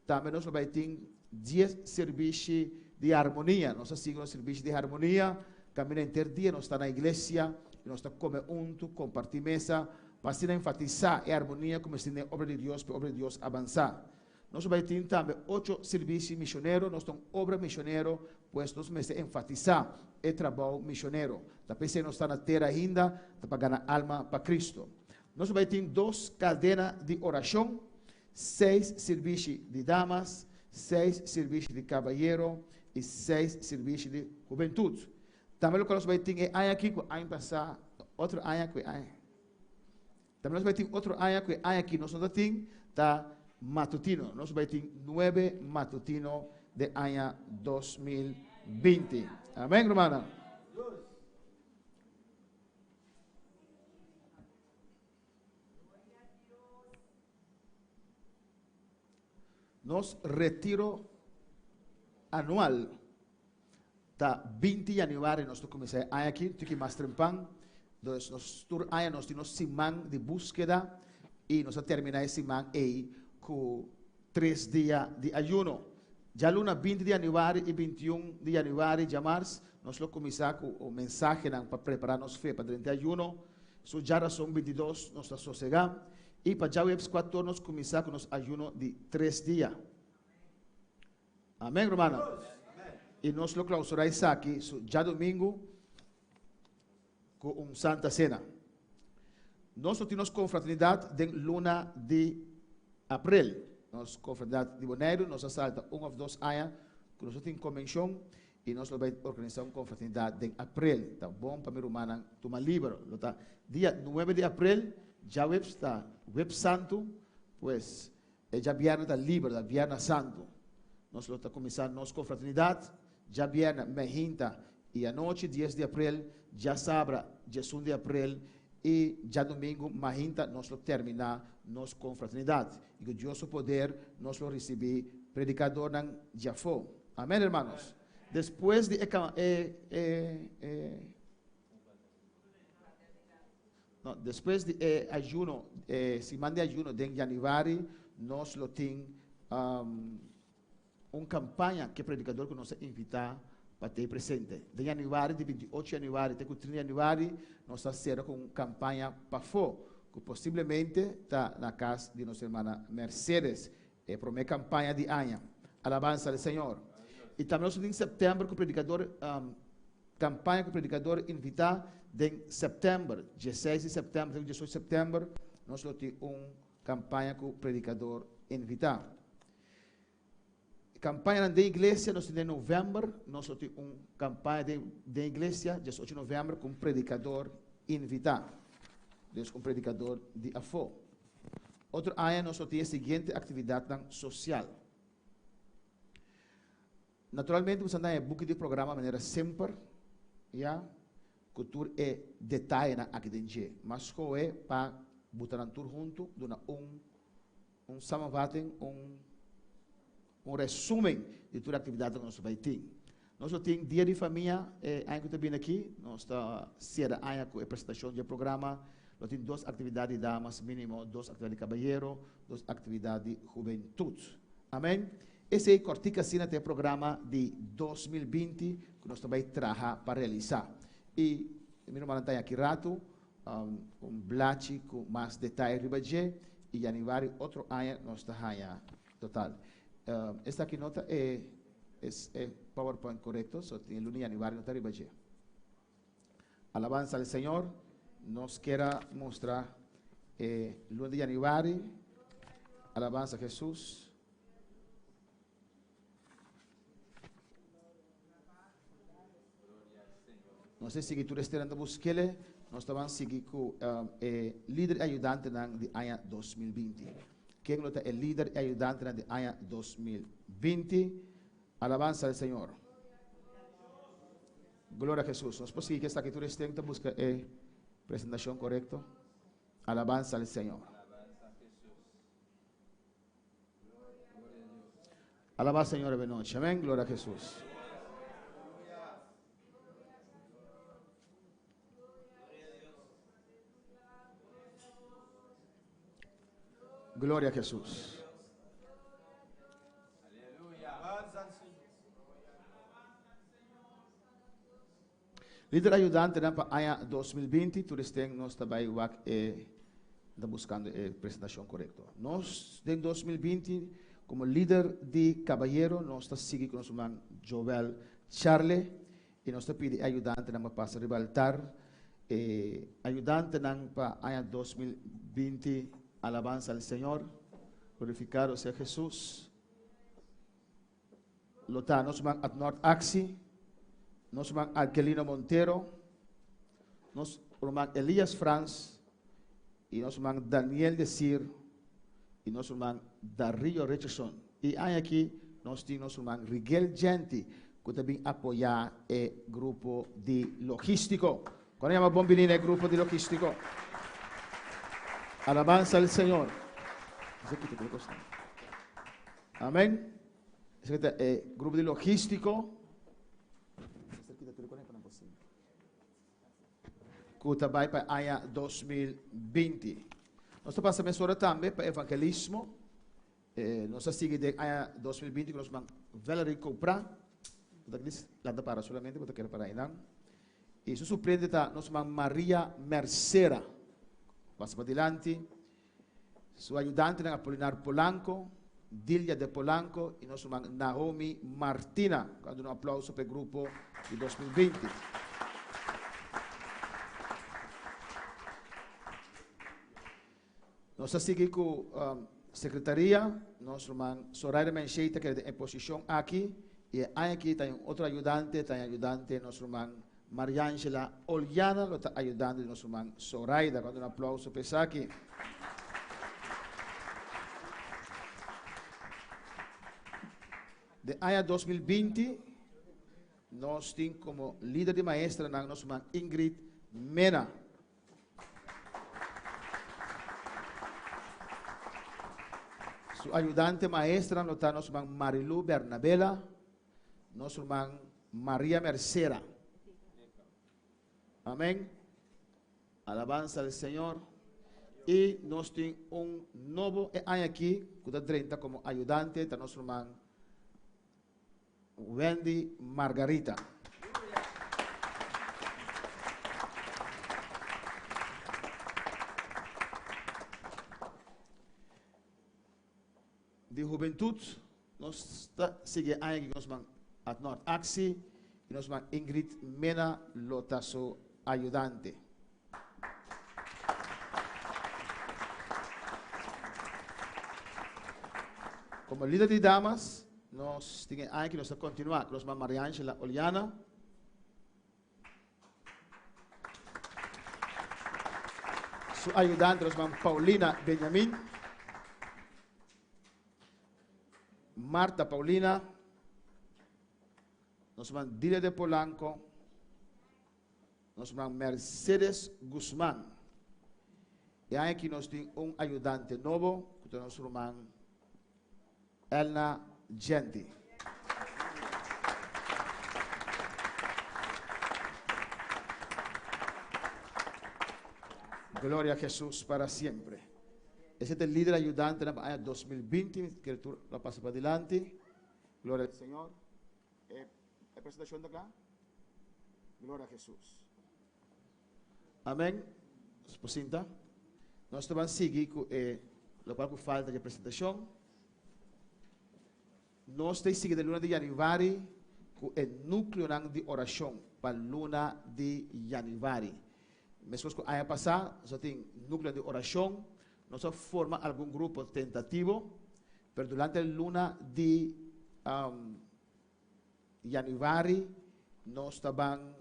Tambe nos lo bai tin dies sirbishi di harmonia. Nos a sigui nos sirbishi di harmonia. Kaminda henter dia nos ta na iglesia i nos ta kome huntu, kompartí mesa, pa asina enfatisá e harmonia ku mester tin den obra di Dios pa e obra di Dios abansá. Nos lo bai tin tambe ocho sirbishi mishonero. Nos ta un obra mishonero, pues nos mester enfatisá e trabou mishonero. Ta p'esei nos ta na tera ainda, ta pa gana alma pa Cristo. Nos lo bai tin dos kadena di orashon, seis sirbishi di damas, seis sirbishi di kabayero i seis sirbishi di hubentut. Tambe loke nos bai tin e aña aki ku aña pasá, otro aña ku e aña. Tambe nos bai tin otro aña ku e aña aki nos no ta tin, ta matutino. Nos bai tin nuebe matutino den aña 2020. Amén, rumannan. Nos retiro anual ta 20 januari nos ta kuminsá e aña aki, tiki mas trempan. Dus nos tur aña nos tin nos siman di búskeda i nos ta terminá e siman ei ku tres dia di ayuno. Djaluna 20 di januari i 21 di januari, djamars, nos lo kuminsá ku mensahenan pa prepará nos fe pa drenta e ayuno. Su djarason 22 nos ta sosegá i pa djaweps kuator nos kuminsá ku nos ayuno di tres dia. Amén, rumannan. I nos lo klausurá esaki su djadumingu ku un Santa Sena. Nos lo tin nos konfraternidat den luna di aprel. Nos konfraternidat di Boneiru, nos a salta un òf dos aña ku nos no tin konbenshon i nos lo bai organisá un konfraternidat den aprel. Ta bon pa mi rumannan tuma liber. Lo ta dia nuebe di aprel, djaweps ta Webs Santu, pues E djabièrnè ta liber, ta Bièrnè Santu. Nos lo ta kuminsá nos konfraternidat djabièrnè meinta i anochi, dies di aprel, djasabra, diesun di aprel, i djadumingu mainta nos lo terminá nos konfraternidat. I ku Dios su poder nos lo risibí predikadornan djafó. Amèn, hermanos. Despues di e e e. No, despues di e ayuno, e siman di ayuno den januari, nos lo tin un campaña ke predicador ku nos a invita pa tei presente. Den januari, di 28 januari te ku 30 januari, nos ta sera ku un campaña pafó, ku posiblemente ta na kas di nos hermana Mercedes, e promé campaña di aña. Alabanza al Señor. I tambe nos tin september ku predicador Campaña cu predicador invita den september, dieseis di september te cu diesocho september, nos lo tin un campaña cu predicador invita. Campañanan den iglesia nos tin den november, nos lo tin un campaña den den iglesia, diesocho november, cu un predicador invita. Dus un predicador di afo. Otro aña nos lo tin e siguiente actividadnan social. Naturalmente bo sa na e buki di programa manera semper, ya. ku tur e detayenan aki den dje. M'a skohe pa buta nan tur huntu, duna un un samenvatting, un un resumen di tur e aktividatnan ku nos ta bai tin. Nos lo tin Dia di Famia e aña ku ta bini aki. Nos ta sera aña ku e presentashon di e programa. Lo tin dos aktividat di damas mínimo, dos aktividat di kabayero, dos aktividat di hubentut. Amen. Esei kòrtik asina ta e programa di 2020 ku nos ta bai traha pa realisá. I mi rumannan ta haña aki ratu un blachi ku mas detaye riba dje i yanüari otro aña nos ta haña total. Esaki no ta e e powerpoint korekto, so tin e luna yanüari no ta riba dje. Alabansa al Señor, nos kier a mustra e luna di yanüari, alabansa Jesus. Nos ta sigui tur estenan ta buskele, nos ta ban sigui ku e lider i ayudantenan di aña 2020. Ken lo ta e lider i ayudantenan di aña 2020? Alabansa al Señor. Gloria a Jesus. Nos por sigui ku esaki tur esten ta buska e presentashon korekto. Alabansa al Señor. Alaba Señor e noche. Amén. Gloria a Jesús. Gloria a Jesús. Lider ayudantenan pa aña 2020, tur esten nos ta bai wak e ta buscando e presentacion corecto. Nos den 2020 como lider di cabayero nos ta sigui cu nos ruman Joel Charle y nos ta pidi e ayudantenan pa pasa riba altar. E ayudantenan pa aña 2020, alabanza al Señor, glorificado sea Jesús. Lo ta nos ruman Adnord Axi, nos ruman Argelino Montero, nos ruman Elias Frans y nos ruman Daniel Desir y nos ruman Darío Richardson. Y aña aki nos tin nos ruman Rigel Genti cu ta bin apoya e grupo di logistico. Cuando yama bon bini na e grupo di logistico. Alabanza al Señor. Amén. Esaki ta e grupo di logístiko. Ku ta bai pa aña 2020. Nos ta pasa mesora tambe pa evangelismo. Eh, nos a sigui den aña 2020 ku nos man Valerie Copra. Lanta para solamente, bo ta kere para einan. I su suplente ta nos man Maria Mercera. Pasa pa dilanti. Su ayudantenan Apolinar Polanco, Dilia de Polanco y nos ruman Naomi Martina. Cu a duna un aplauso pa e grupo di 2020. Nos ta sigui cu secretaria, nos ruman Zoraida Menchey ta keda den e posicion aki y e aña aki ta un otro ayudante, ta e ayudante nos ruman Mariangela Oliana lo ta ayudante di nos ruman Zoraida. Cuando un aplauso pa esaki. Den aña 2020 nos tin como lider di maestranan nos ruman Ingrid Mena. Su ayudante maestranan lo ta nos ruman Marilu Bernabela, Nos ruman Maria Mercera. Amén. Alabanza al Señor. Y nos tin un nobo e aña aki cu ta drenta como ayudante ta nos ruman Wendy Margarita. Di hubentud nos ta sigui e aña aki ku nos man Adnord Axi i nos man Ingrid Mena lo ta su ayudante. Komo lider di damas nos tin e aña aki nos ta kontinua ku nos man Mariangela Oliana. Su ayudante nos man Paulina Benjamin. Marta Paulina. Nos man Dilia de Polanco. Nos ruman Mercedes Guzman. E aña aki nos tin un ayudante nobo ku ta nos ruman Elna Genti. Gloria a Jesus para siempre. Ese ta e lider ayudante pa aña 2020. Mi kere tur lo pasa pa dilanti. Gloria al Señor. E presentacion ta cla? Gloria a Jesus. Amen. Nos por sinta. Nos ta ban sigui cu e locual cu falta dje presentacion. Nos ta sigui den luna di januari cu e nucleonan di oracion pa luna di januari. Mescos cu aña pasa, nos a tin nucleonan di oracion. Nos a forma algun grupo tentativo, pero durante luna di Januari nos ta ban,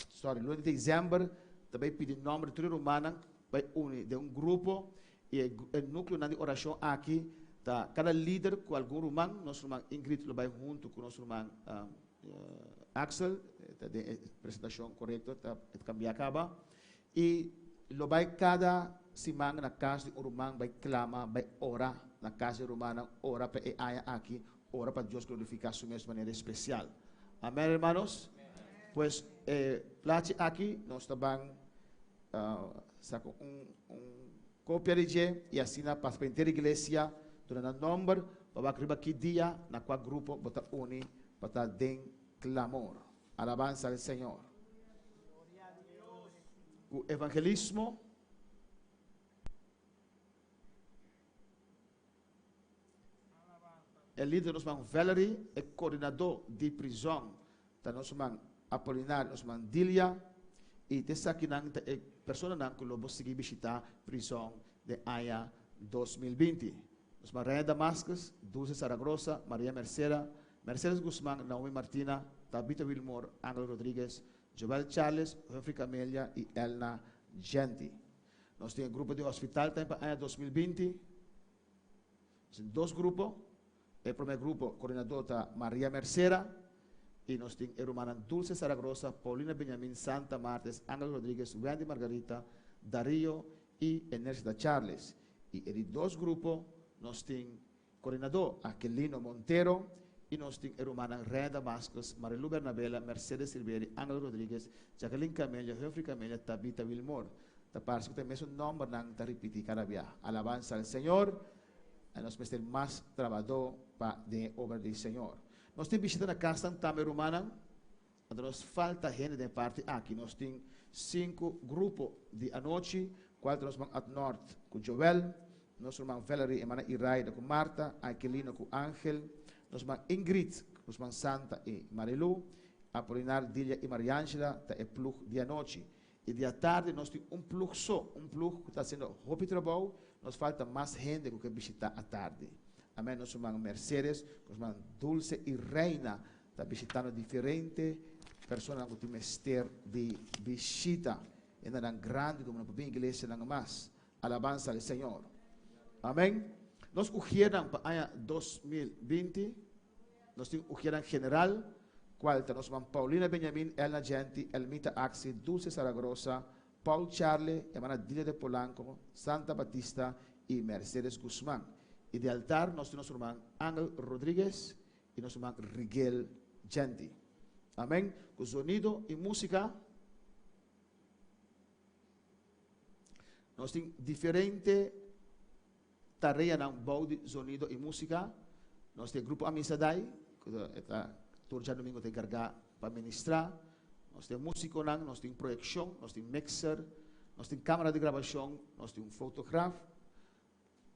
sorry, luna di december ta bay pidi nomber di tur e rumannan bay uni den un grupo y e nucleonan di oracion aki ta cada lider cu algun ruman, nos ruman Ingrid lo bay hunto cu nos ruman Axel, ta den e presentacion corecto ta cambia caba, y lo bay cada siman na cas di un ruman bay clama, bay ora na cas di e rumannan, ora pa e aña aki Ora pa Dios glorifica su mes manera especial. Amen hermanos? Pues e plachi aki nos ta ban saca un copia di dje y asina pasa pa henter iglesia duna nan nomber pa wak riba ki dia na cua grupo bo ta uni pa ta den clamor. Alabanza al Señor. Cu evangelismo. E lider nos man Valerie, e coordinador di prizon ta nos man Apolinario, nos man Dilia, y ta esakinan ta e personanan cu lo bo sigui bishita prizon den aña 2020. Nos man Reina Damascus, Dulce Saragrosa, Maria Mercera, Mercedes Guzman, Naomi Martina, Tabitha Wilmore, Angel Rodriguez, Joel Charles, Humphrey Camelia y Elna Genti. Nos tin e grupo di hospital tambe pa aña 2020. Nos tin dos grupo. E prome grupo, coordinador ta Maria Mercera y nos tin e rumannan Dulce Saragrosa, Paulina Benjamin, Santa Martes, Angel Rodriguez, Wendy Margarita, Dario y Enercita Charles. Y e di dos grupo nos tin coordinador Aquilino Montero y nos tin e rumannan Reina Damascus, Marilu Bernabela, Mercedes Silveri, Angel Rodriguez, Jacqueline Camelia, Humphrey Camelia, Tabitha Wilmore. Ta parse ku ta e mesun nòmbernan ta ripití kada bia. Alabansa al Señor! A nos mester mas trabadó pa den e obra di Señor. Nos tin bishita na kasnan tambe, rumannan. Anto nos falta hende den e parti aki. Nos tin sinku grupo di anochi, kual ta nos ruman Adnord ku Joel, nos ruman Valerie, hermana Iraida ku Marta, Aquilino ku Angel, nos ruman Ingrid, nos ruman Santa i Marilu, Apolinar, Dilia i Mariangela ta e plug di anochi. I di atardi nos tin un plug so, un plug ku ta hasiendo hopi trabou, nos falta mas hende ku ke bishitá atardi. Amen, nos ruman Mercedes, nos ruman Dulce i Reina ta bishitando diferente personanan ku tin mester di bishita. Hendenan grandi ku no por bin iglesianan mas. Alabansa al Señor. Amen. Nos ugiernan pa aña 2020, nos tin ugiernan general, cual ta nos man Paulina Benjamin, Elna Genti, Elmita Axi, Dulce Saragrosa, Paul Charle, hermana Dilia de Polanco, Santa Batista y Mercedes Guzman. Y di altar nos tin nos ruman Angel Rodriguez y nos ruman Rigel Genti. Amen. Cu zonido y musica. Nos tin diferente tareanan bou di zonido i músika. Nos tin e grupo Amisadai, ku ta tur djadumingu ta enkargá pa ministrá. Nos tin e músikonan, nos tin proyekshon, nos tin mixer, nos tin kámara di grabashon, nos tin un fotograf.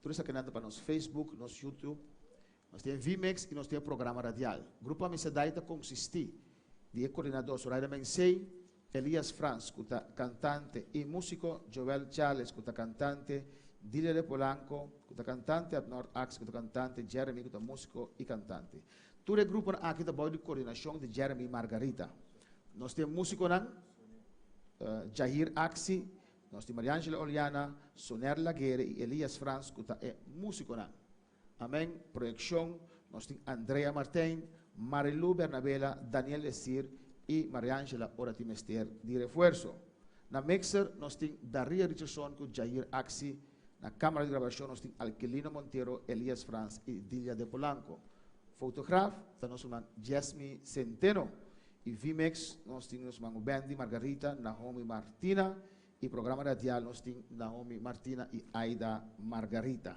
Tur esakinan ta pa nos Facebook, nos YouTube. Nos tin e VMix i nos tin e programa radial. Grupo Amisadai ta konsistí di e koordinador Zoraida Mensey, Elias Frans ku ta kantante i músiko, Joel Charles ku ta kantante, Dilia de Polanco ku ta kantante, Adnord Ax ku ta kantante, Jeremy ku ta músiko i kantante. Tur e gruponan aki ta bou di koordinashon di Jeremy Margarita. Nos tin e músikonan Jahir Axi, Nos tin Mariangela Oliana, Soner Laguerre i Elias Frans ku ta e músikonan. Amen. Proyekshon, nos tin Andrea Martijn, Marilu Bernabela, Daniel Desir i. i Mariangela ora tin mester di refuerso. Na mixer nos tin Daria Richardson ku Jair Axi, na kamara di grabashon nos tin Alquilino Montero, Elias Frans i Dilia de Polanco. Fotograaf ta nos ruman Jesmy Centeno i V-mix nos tin nos ruman Wendy Margarita, Naomi Martina i programa radial nos tin Naomi Martina i Aida Margarita.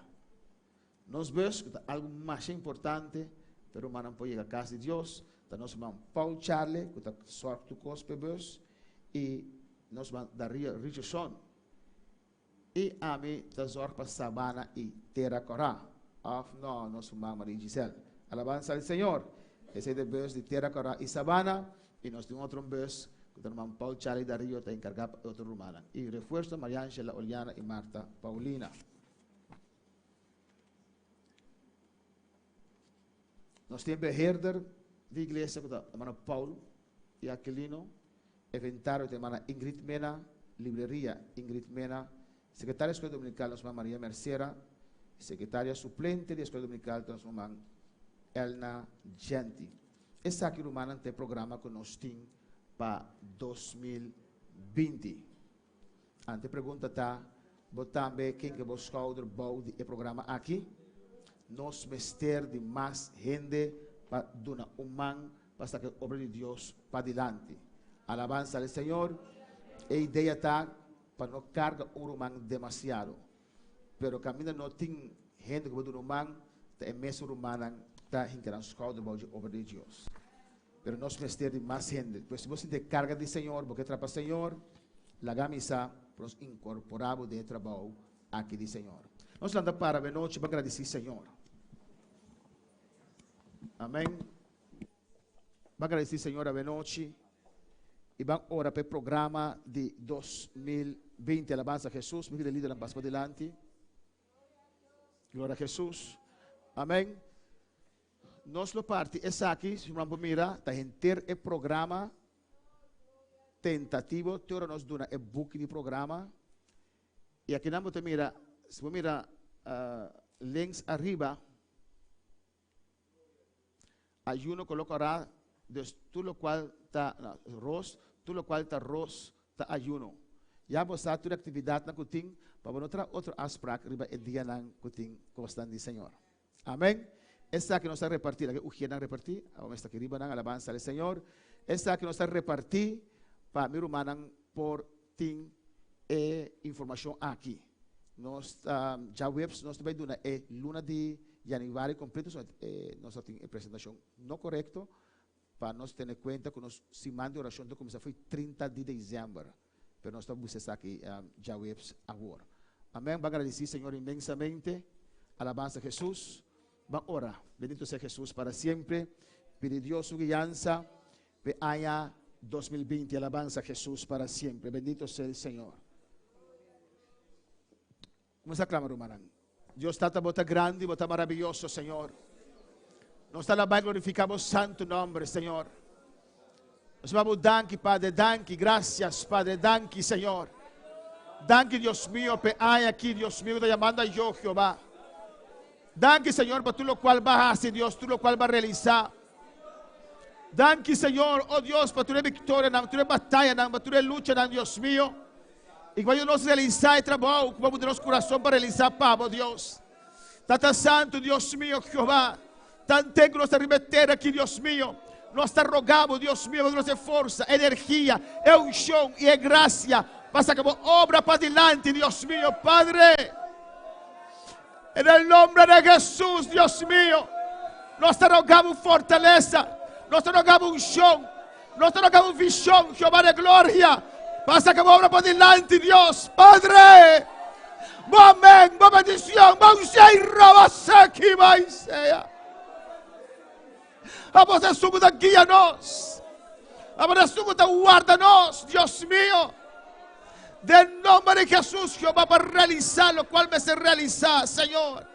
Nos bus, ku ta algu masha importante pa e rumannan por yega kas di Dios, ta nos ruman Paul Charle, ku ta sòrg tur kos pa e bus, i nos ruman Dario Richardson. I ami ta sòrg pa Sabana i Tera Kòrá. Òf no, nos ruman Marie Giselle. Alabansa al Señor! Esei ta e bus di Tera Kòrá i Sabana, i nos tin otro un bus ku ta ruman Paul Charle i Dario ta enkargá pa e otro rumannan. I refuerso Mariangela, Oliana i Marta Paulina. Nos tin beheerder di iglesia ku ta hermano Paul i Aquilino, eventario ta hermana Ingrid Mena, libreria Ingrid Mena, sekretario di Eskuela Dominikal nos ruman Maria Mercera, sekretaria suplente di Eskuela Dominikal ta nos ruman Elna Genti. Esaki rumannan ta e programa ku nos tin pa 2020. Ante pregunta ta, Bo tambe ken ke bo schouder bou di e programa aki? Nos mester di mas hende pa duna un man pa saka e obra di Dios padilanti. Alabansa al Señor! E idea ta pa no karga un ruman demasiado. Pero kaminda no tin hende ku bo duna un man, ta e mesun rumannan ta hinka nan schouder bou dje obra di Dios. Pero nos mester di mas hende. Pues si bo sinti e karga di Señor, bo ke trapa Señor, laga mi sa pa nos inkorporá bo den e trabou aki di Señor. Nos lanta para benochi pa gradisí Señor. Amèn. Ban gradisí Señor avenochi i ban ora pa e programa di 2020. Alabansa Jesus. Mi pidi lidernan pasa padilanti. Gloria a Jesus. Amèn. Nos lo parti esaki, si bo mira, ta henter e programa tentativo te ora nos duna e buki di programa. I akinan bo ta mira, si bo mira links ariba, ayuno kolo kòrá, dus tur lokual ta ros, tur lokual ta ros ta ayuno. Ya bo sa tur e aktividatnan ku tin pa bo no traha otro afsprak riba e dianan ku tin kosnan di Señor. Amen. Esaki nos ta repartí, laga e ujiernan repartí, awor mi sta aki riba nan, alabansa al Señor. Esaki nos ta repartí pa mi rumannan por tin e informashon aki. Nos ta djaweps nos ta bai duna e luna di yanüari kompleto, so nos ta tin e presentashon no korekto pa nos tene kuenta ku nos siman di orashon ta kuminsá fo'i 30 di desèmber. Pero nos ta buska esaki djaweps awor. Amen. Ban gradisí Señor inmensamente. Alabansa Jesús. Ban ora. Bendito sea Jesús para siempre. Pidi Dios su guiansa p'e aña 2020. Alabansa Jesús para siempre. Bendito sea el Señor. Kuminsá klama, rumannan. Dios Tata, bo ta grandi, bo ta maraviyoso, Señor. Nos ta alabá i glorifiká bo santu nòmber, Señor. Nos ta bo danki, Padre, danki, grasias, Padre, danki, Señor. Danki, Dios mio, p'e aña aki, Dios mio, ku ta yamando a yo, Jehová. Danki, Señor, pa tur lokual bo a hasi, Dios, tur lokual bo a realisá. Danki, Señor, oh Dios, pa tur e viktorianan, tur e batayanan, pa tur e luchanan, Dios mio. I ku bo yuda nos realisá e trabou ku bo a pone nos kurason pa realisá pa bo, Dios. Tata Santu, Dios mio, Jehová, tanten ku nos ta riba e tera aki, Dios mio, nos ta roga bo, Dios mio, pa duna nos e forsa, e energia, e unshon i e grasia pa saka bo obra padilanti, Dios mio, Padre. En el nombre de Jesús, Dios mío, nos ta roga bo fortaleza, nos ta roga bo unción, nos ta roga bo visión, Jehová de gloria, pasa que obra por delante, Dios, Padre. Bo amén, bo bendición, bo unción y roba seki sea. A vos Jesús que guíanos. A vos Jesús que guárdanos, Dios mío. Del nombre de Jesús, Jehová, para realizar lo cual me se realiza, Señor.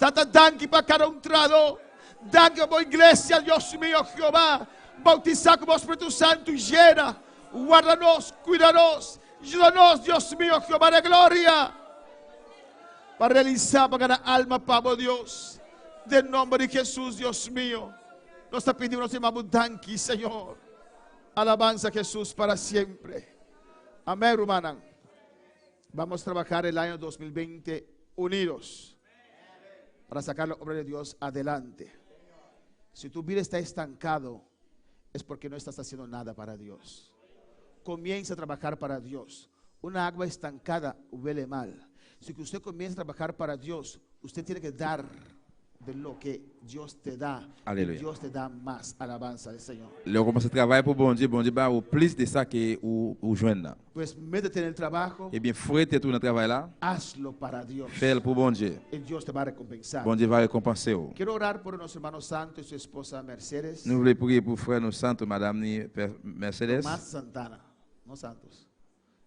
Tata, danki para cada un trado. Danki pa iglesia, Dios mío, Jehová. Bautizá con Espíritu Santo y llena. Guárdanos, cuídanos, ayúdanos, Dios mío, Jehová de gloria. Para realizar, para ganar alma para Dios. Del nombre de Jesús, Dios mío. Nos ta pidiendo, nos llamamos danki, Señor. Alabanza a Jesús para siempre. Amén, hermana. Vamos a trabajar el año 2020 unidos para sacar la obra de Dios adelante. Si tu vida está estancado, es porque no estás haciendo nada para Dios. Comienza a trabajar para Dios. Una agua estancada huele mal. Si que usted comienza a trabajar para Dios, usted tiene que dar de lo que Dios te da. Aleluya. Dios te da más alabanza al Señor. Lè ou kòmanse travay pou Bondye, Bondye ba ou plis de sa ke ou ou jwenn nan. Pues métete en el trabajo. Ebyen foure tèt ou nan travay la. Hazlo para Dios. Fè l pou Bondye. Y Dios te va a recompensar. Bondye va rekonpanse ou. Quiero orar por nuestro hermano Santo y su esposa Mercedes. Nou vle priye pou frè nou Santo, madam ni Mercedes. Tomás Santana, no Santos.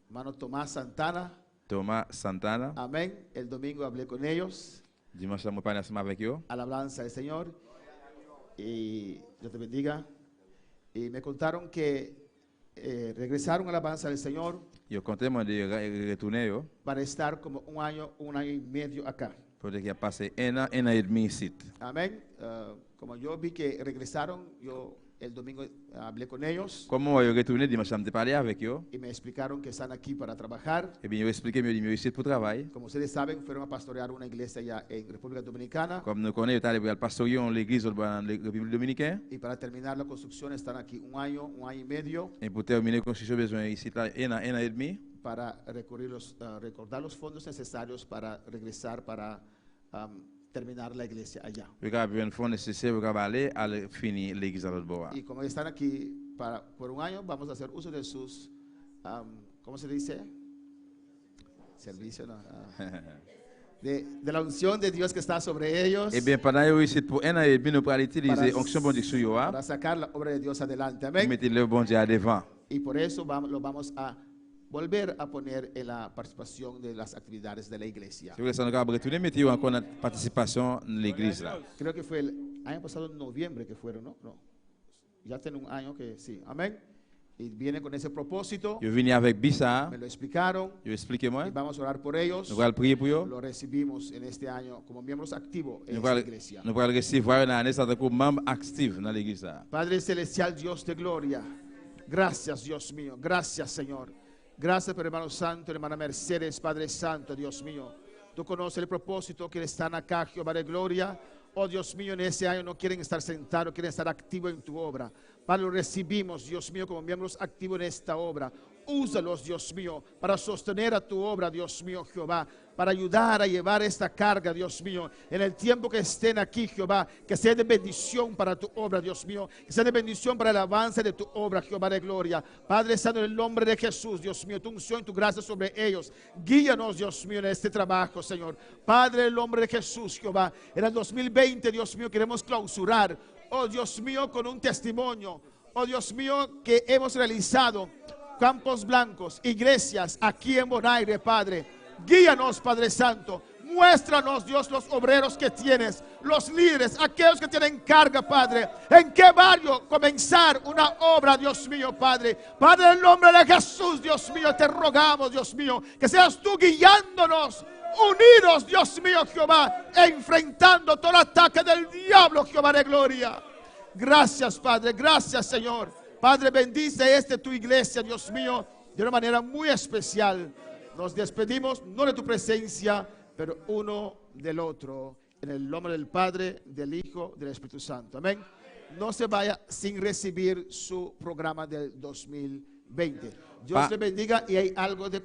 Hermano Tomás Santana. Tomás Santana. Amén. El domingo hablé con ellos. Dimanch la mwen pale ansanm avèk yo. Alabanza al Señor. Y Dios te bendiga. Y me contaron que eh, regresaron a alabanza del Señor. Yo konte mwen de retounen yo. Para estar como un año, un año y medio acá. Kote ki ap pase 1 an, 1 an edmi isit. Amén. Uh, como yo vi que regresaron, yo el domingo hablé con ellos. Kòm mwen wè yo retounen, dimanch la m te pale avèk yo. Y me explicaron que están aquí para trabajar. Ebyen yo esplike m, yo di m yo isit pou travay. Como ustedes saben, fueron a pastorear una iglesia allá en República Dominicana. Kòm nou konnen, yo t ale pou y al pastorye yon legliz lòt bò nan Repiblik Dominiken. Y para terminar la construcción están aquí un año, un año y medio. E pou tèmine konstriksyon yo bezwen isit la 1 an, 1 an edmi. Para recurrir los, recordar los fondos necesarios para regresar para terminar la iglesia allá. Yo kapab jwenn fon nesesè pou yo kapab ale al fini legliz la lòt bò a. Y como están aquí para por un año, vamos a hacer uso de sus, ¿cómo se dice? Servicio, no. De, de la unción de Dios que está sobre ellos. Ebyen, pandan yo isit pou 1 an edmi, nou pral itilize onksyon Bondye ki sou yo a Para sacar la obra de Dios adelante. pou Amén. mete lèv Bondye a devan. Y por eso vamos, lo vamos a volver a poner en la participación de las actividades de la iglesia. Se vre sa nou kapab retounen mete yo ankò nan patisipasyon nan legliz la. Creo que fue el año pasado en noviembre que fueron, ¿no? No. Ya tiene un año que sí. Amén. Y vienen con ese propósito. Yo vini avèk bi sa a. Me lo explicaron. Yo esplike mwen. Y vamos a orar por ellos. Nou pral priye pou yo. Lo recibimos en este año como miembros activos en Nou esta pral iglesia. nou pral resevwa yo nan ane sa tankou manm aktiv nan legliz sa a. Padre Celestial, Dios de gloria, gracias Dios mío, gracias Señor. Gracias por hermano Santo, hermana Mercedes, Padre Santo, Dios mío. Tú conoces el propósito que están acá, Jehová de gloria. Oh Dios mío, en ese año no quieren estar sentados, quieren estar activos en tu obra. Padre, lo recibimos, Dios mío, como miembros activos en esta obra. Úsalos, Dios mío, para sostener a tu obra, Dios mío, Jehová, para ayudar a llevar esta carga, Dios mío, en el tiempo que estén aquí, Jehová, que sea de bendición para tu obra, Dios mío, que sea de bendición para el avance de tu obra, Jehová de gloria. Padre Santo, en el nombre de Jesús, Dios mío, tu unción y tu gracia sobre ellos. Guíanos, Dios mío, en este trabajo, Señor. Padre, en el nombre de Jesús, Jehová, en el 2020, Dios mío, queremos clausurar, oh Dios mío, con un testimonio, oh Dios mío, que hemos realizado campos blancos, iglesias aquí en Bonaire, Padre. Guíanos, Padre Santo. Muéstranos, Dios, los obreros que tienes, los líderes, aquellos que tienen carga, Padre. ¿En qué barrio comenzar una obra, Dios mío, Padre? Padre, en el nombre de Jesús, Dios mío, te rogamos, Dios mío, que seas tú guiándonos, unidos, Dios mío, Jehová, enfrentando todo ataque del diablo, Jehová de gloria. Gracias, Padre, gracias, Señor. Padre, bendice esta tu iglesia, Dios mío, de una manera muy especial. Nos despedimos, no de tu presencia, pero uno del otro. En el nombre del Padre, del Hijo, del Espíritu Santo. Amén. No se vaya sin recibir su programa del 2020. Dios Pa- le bendiga y hay algo de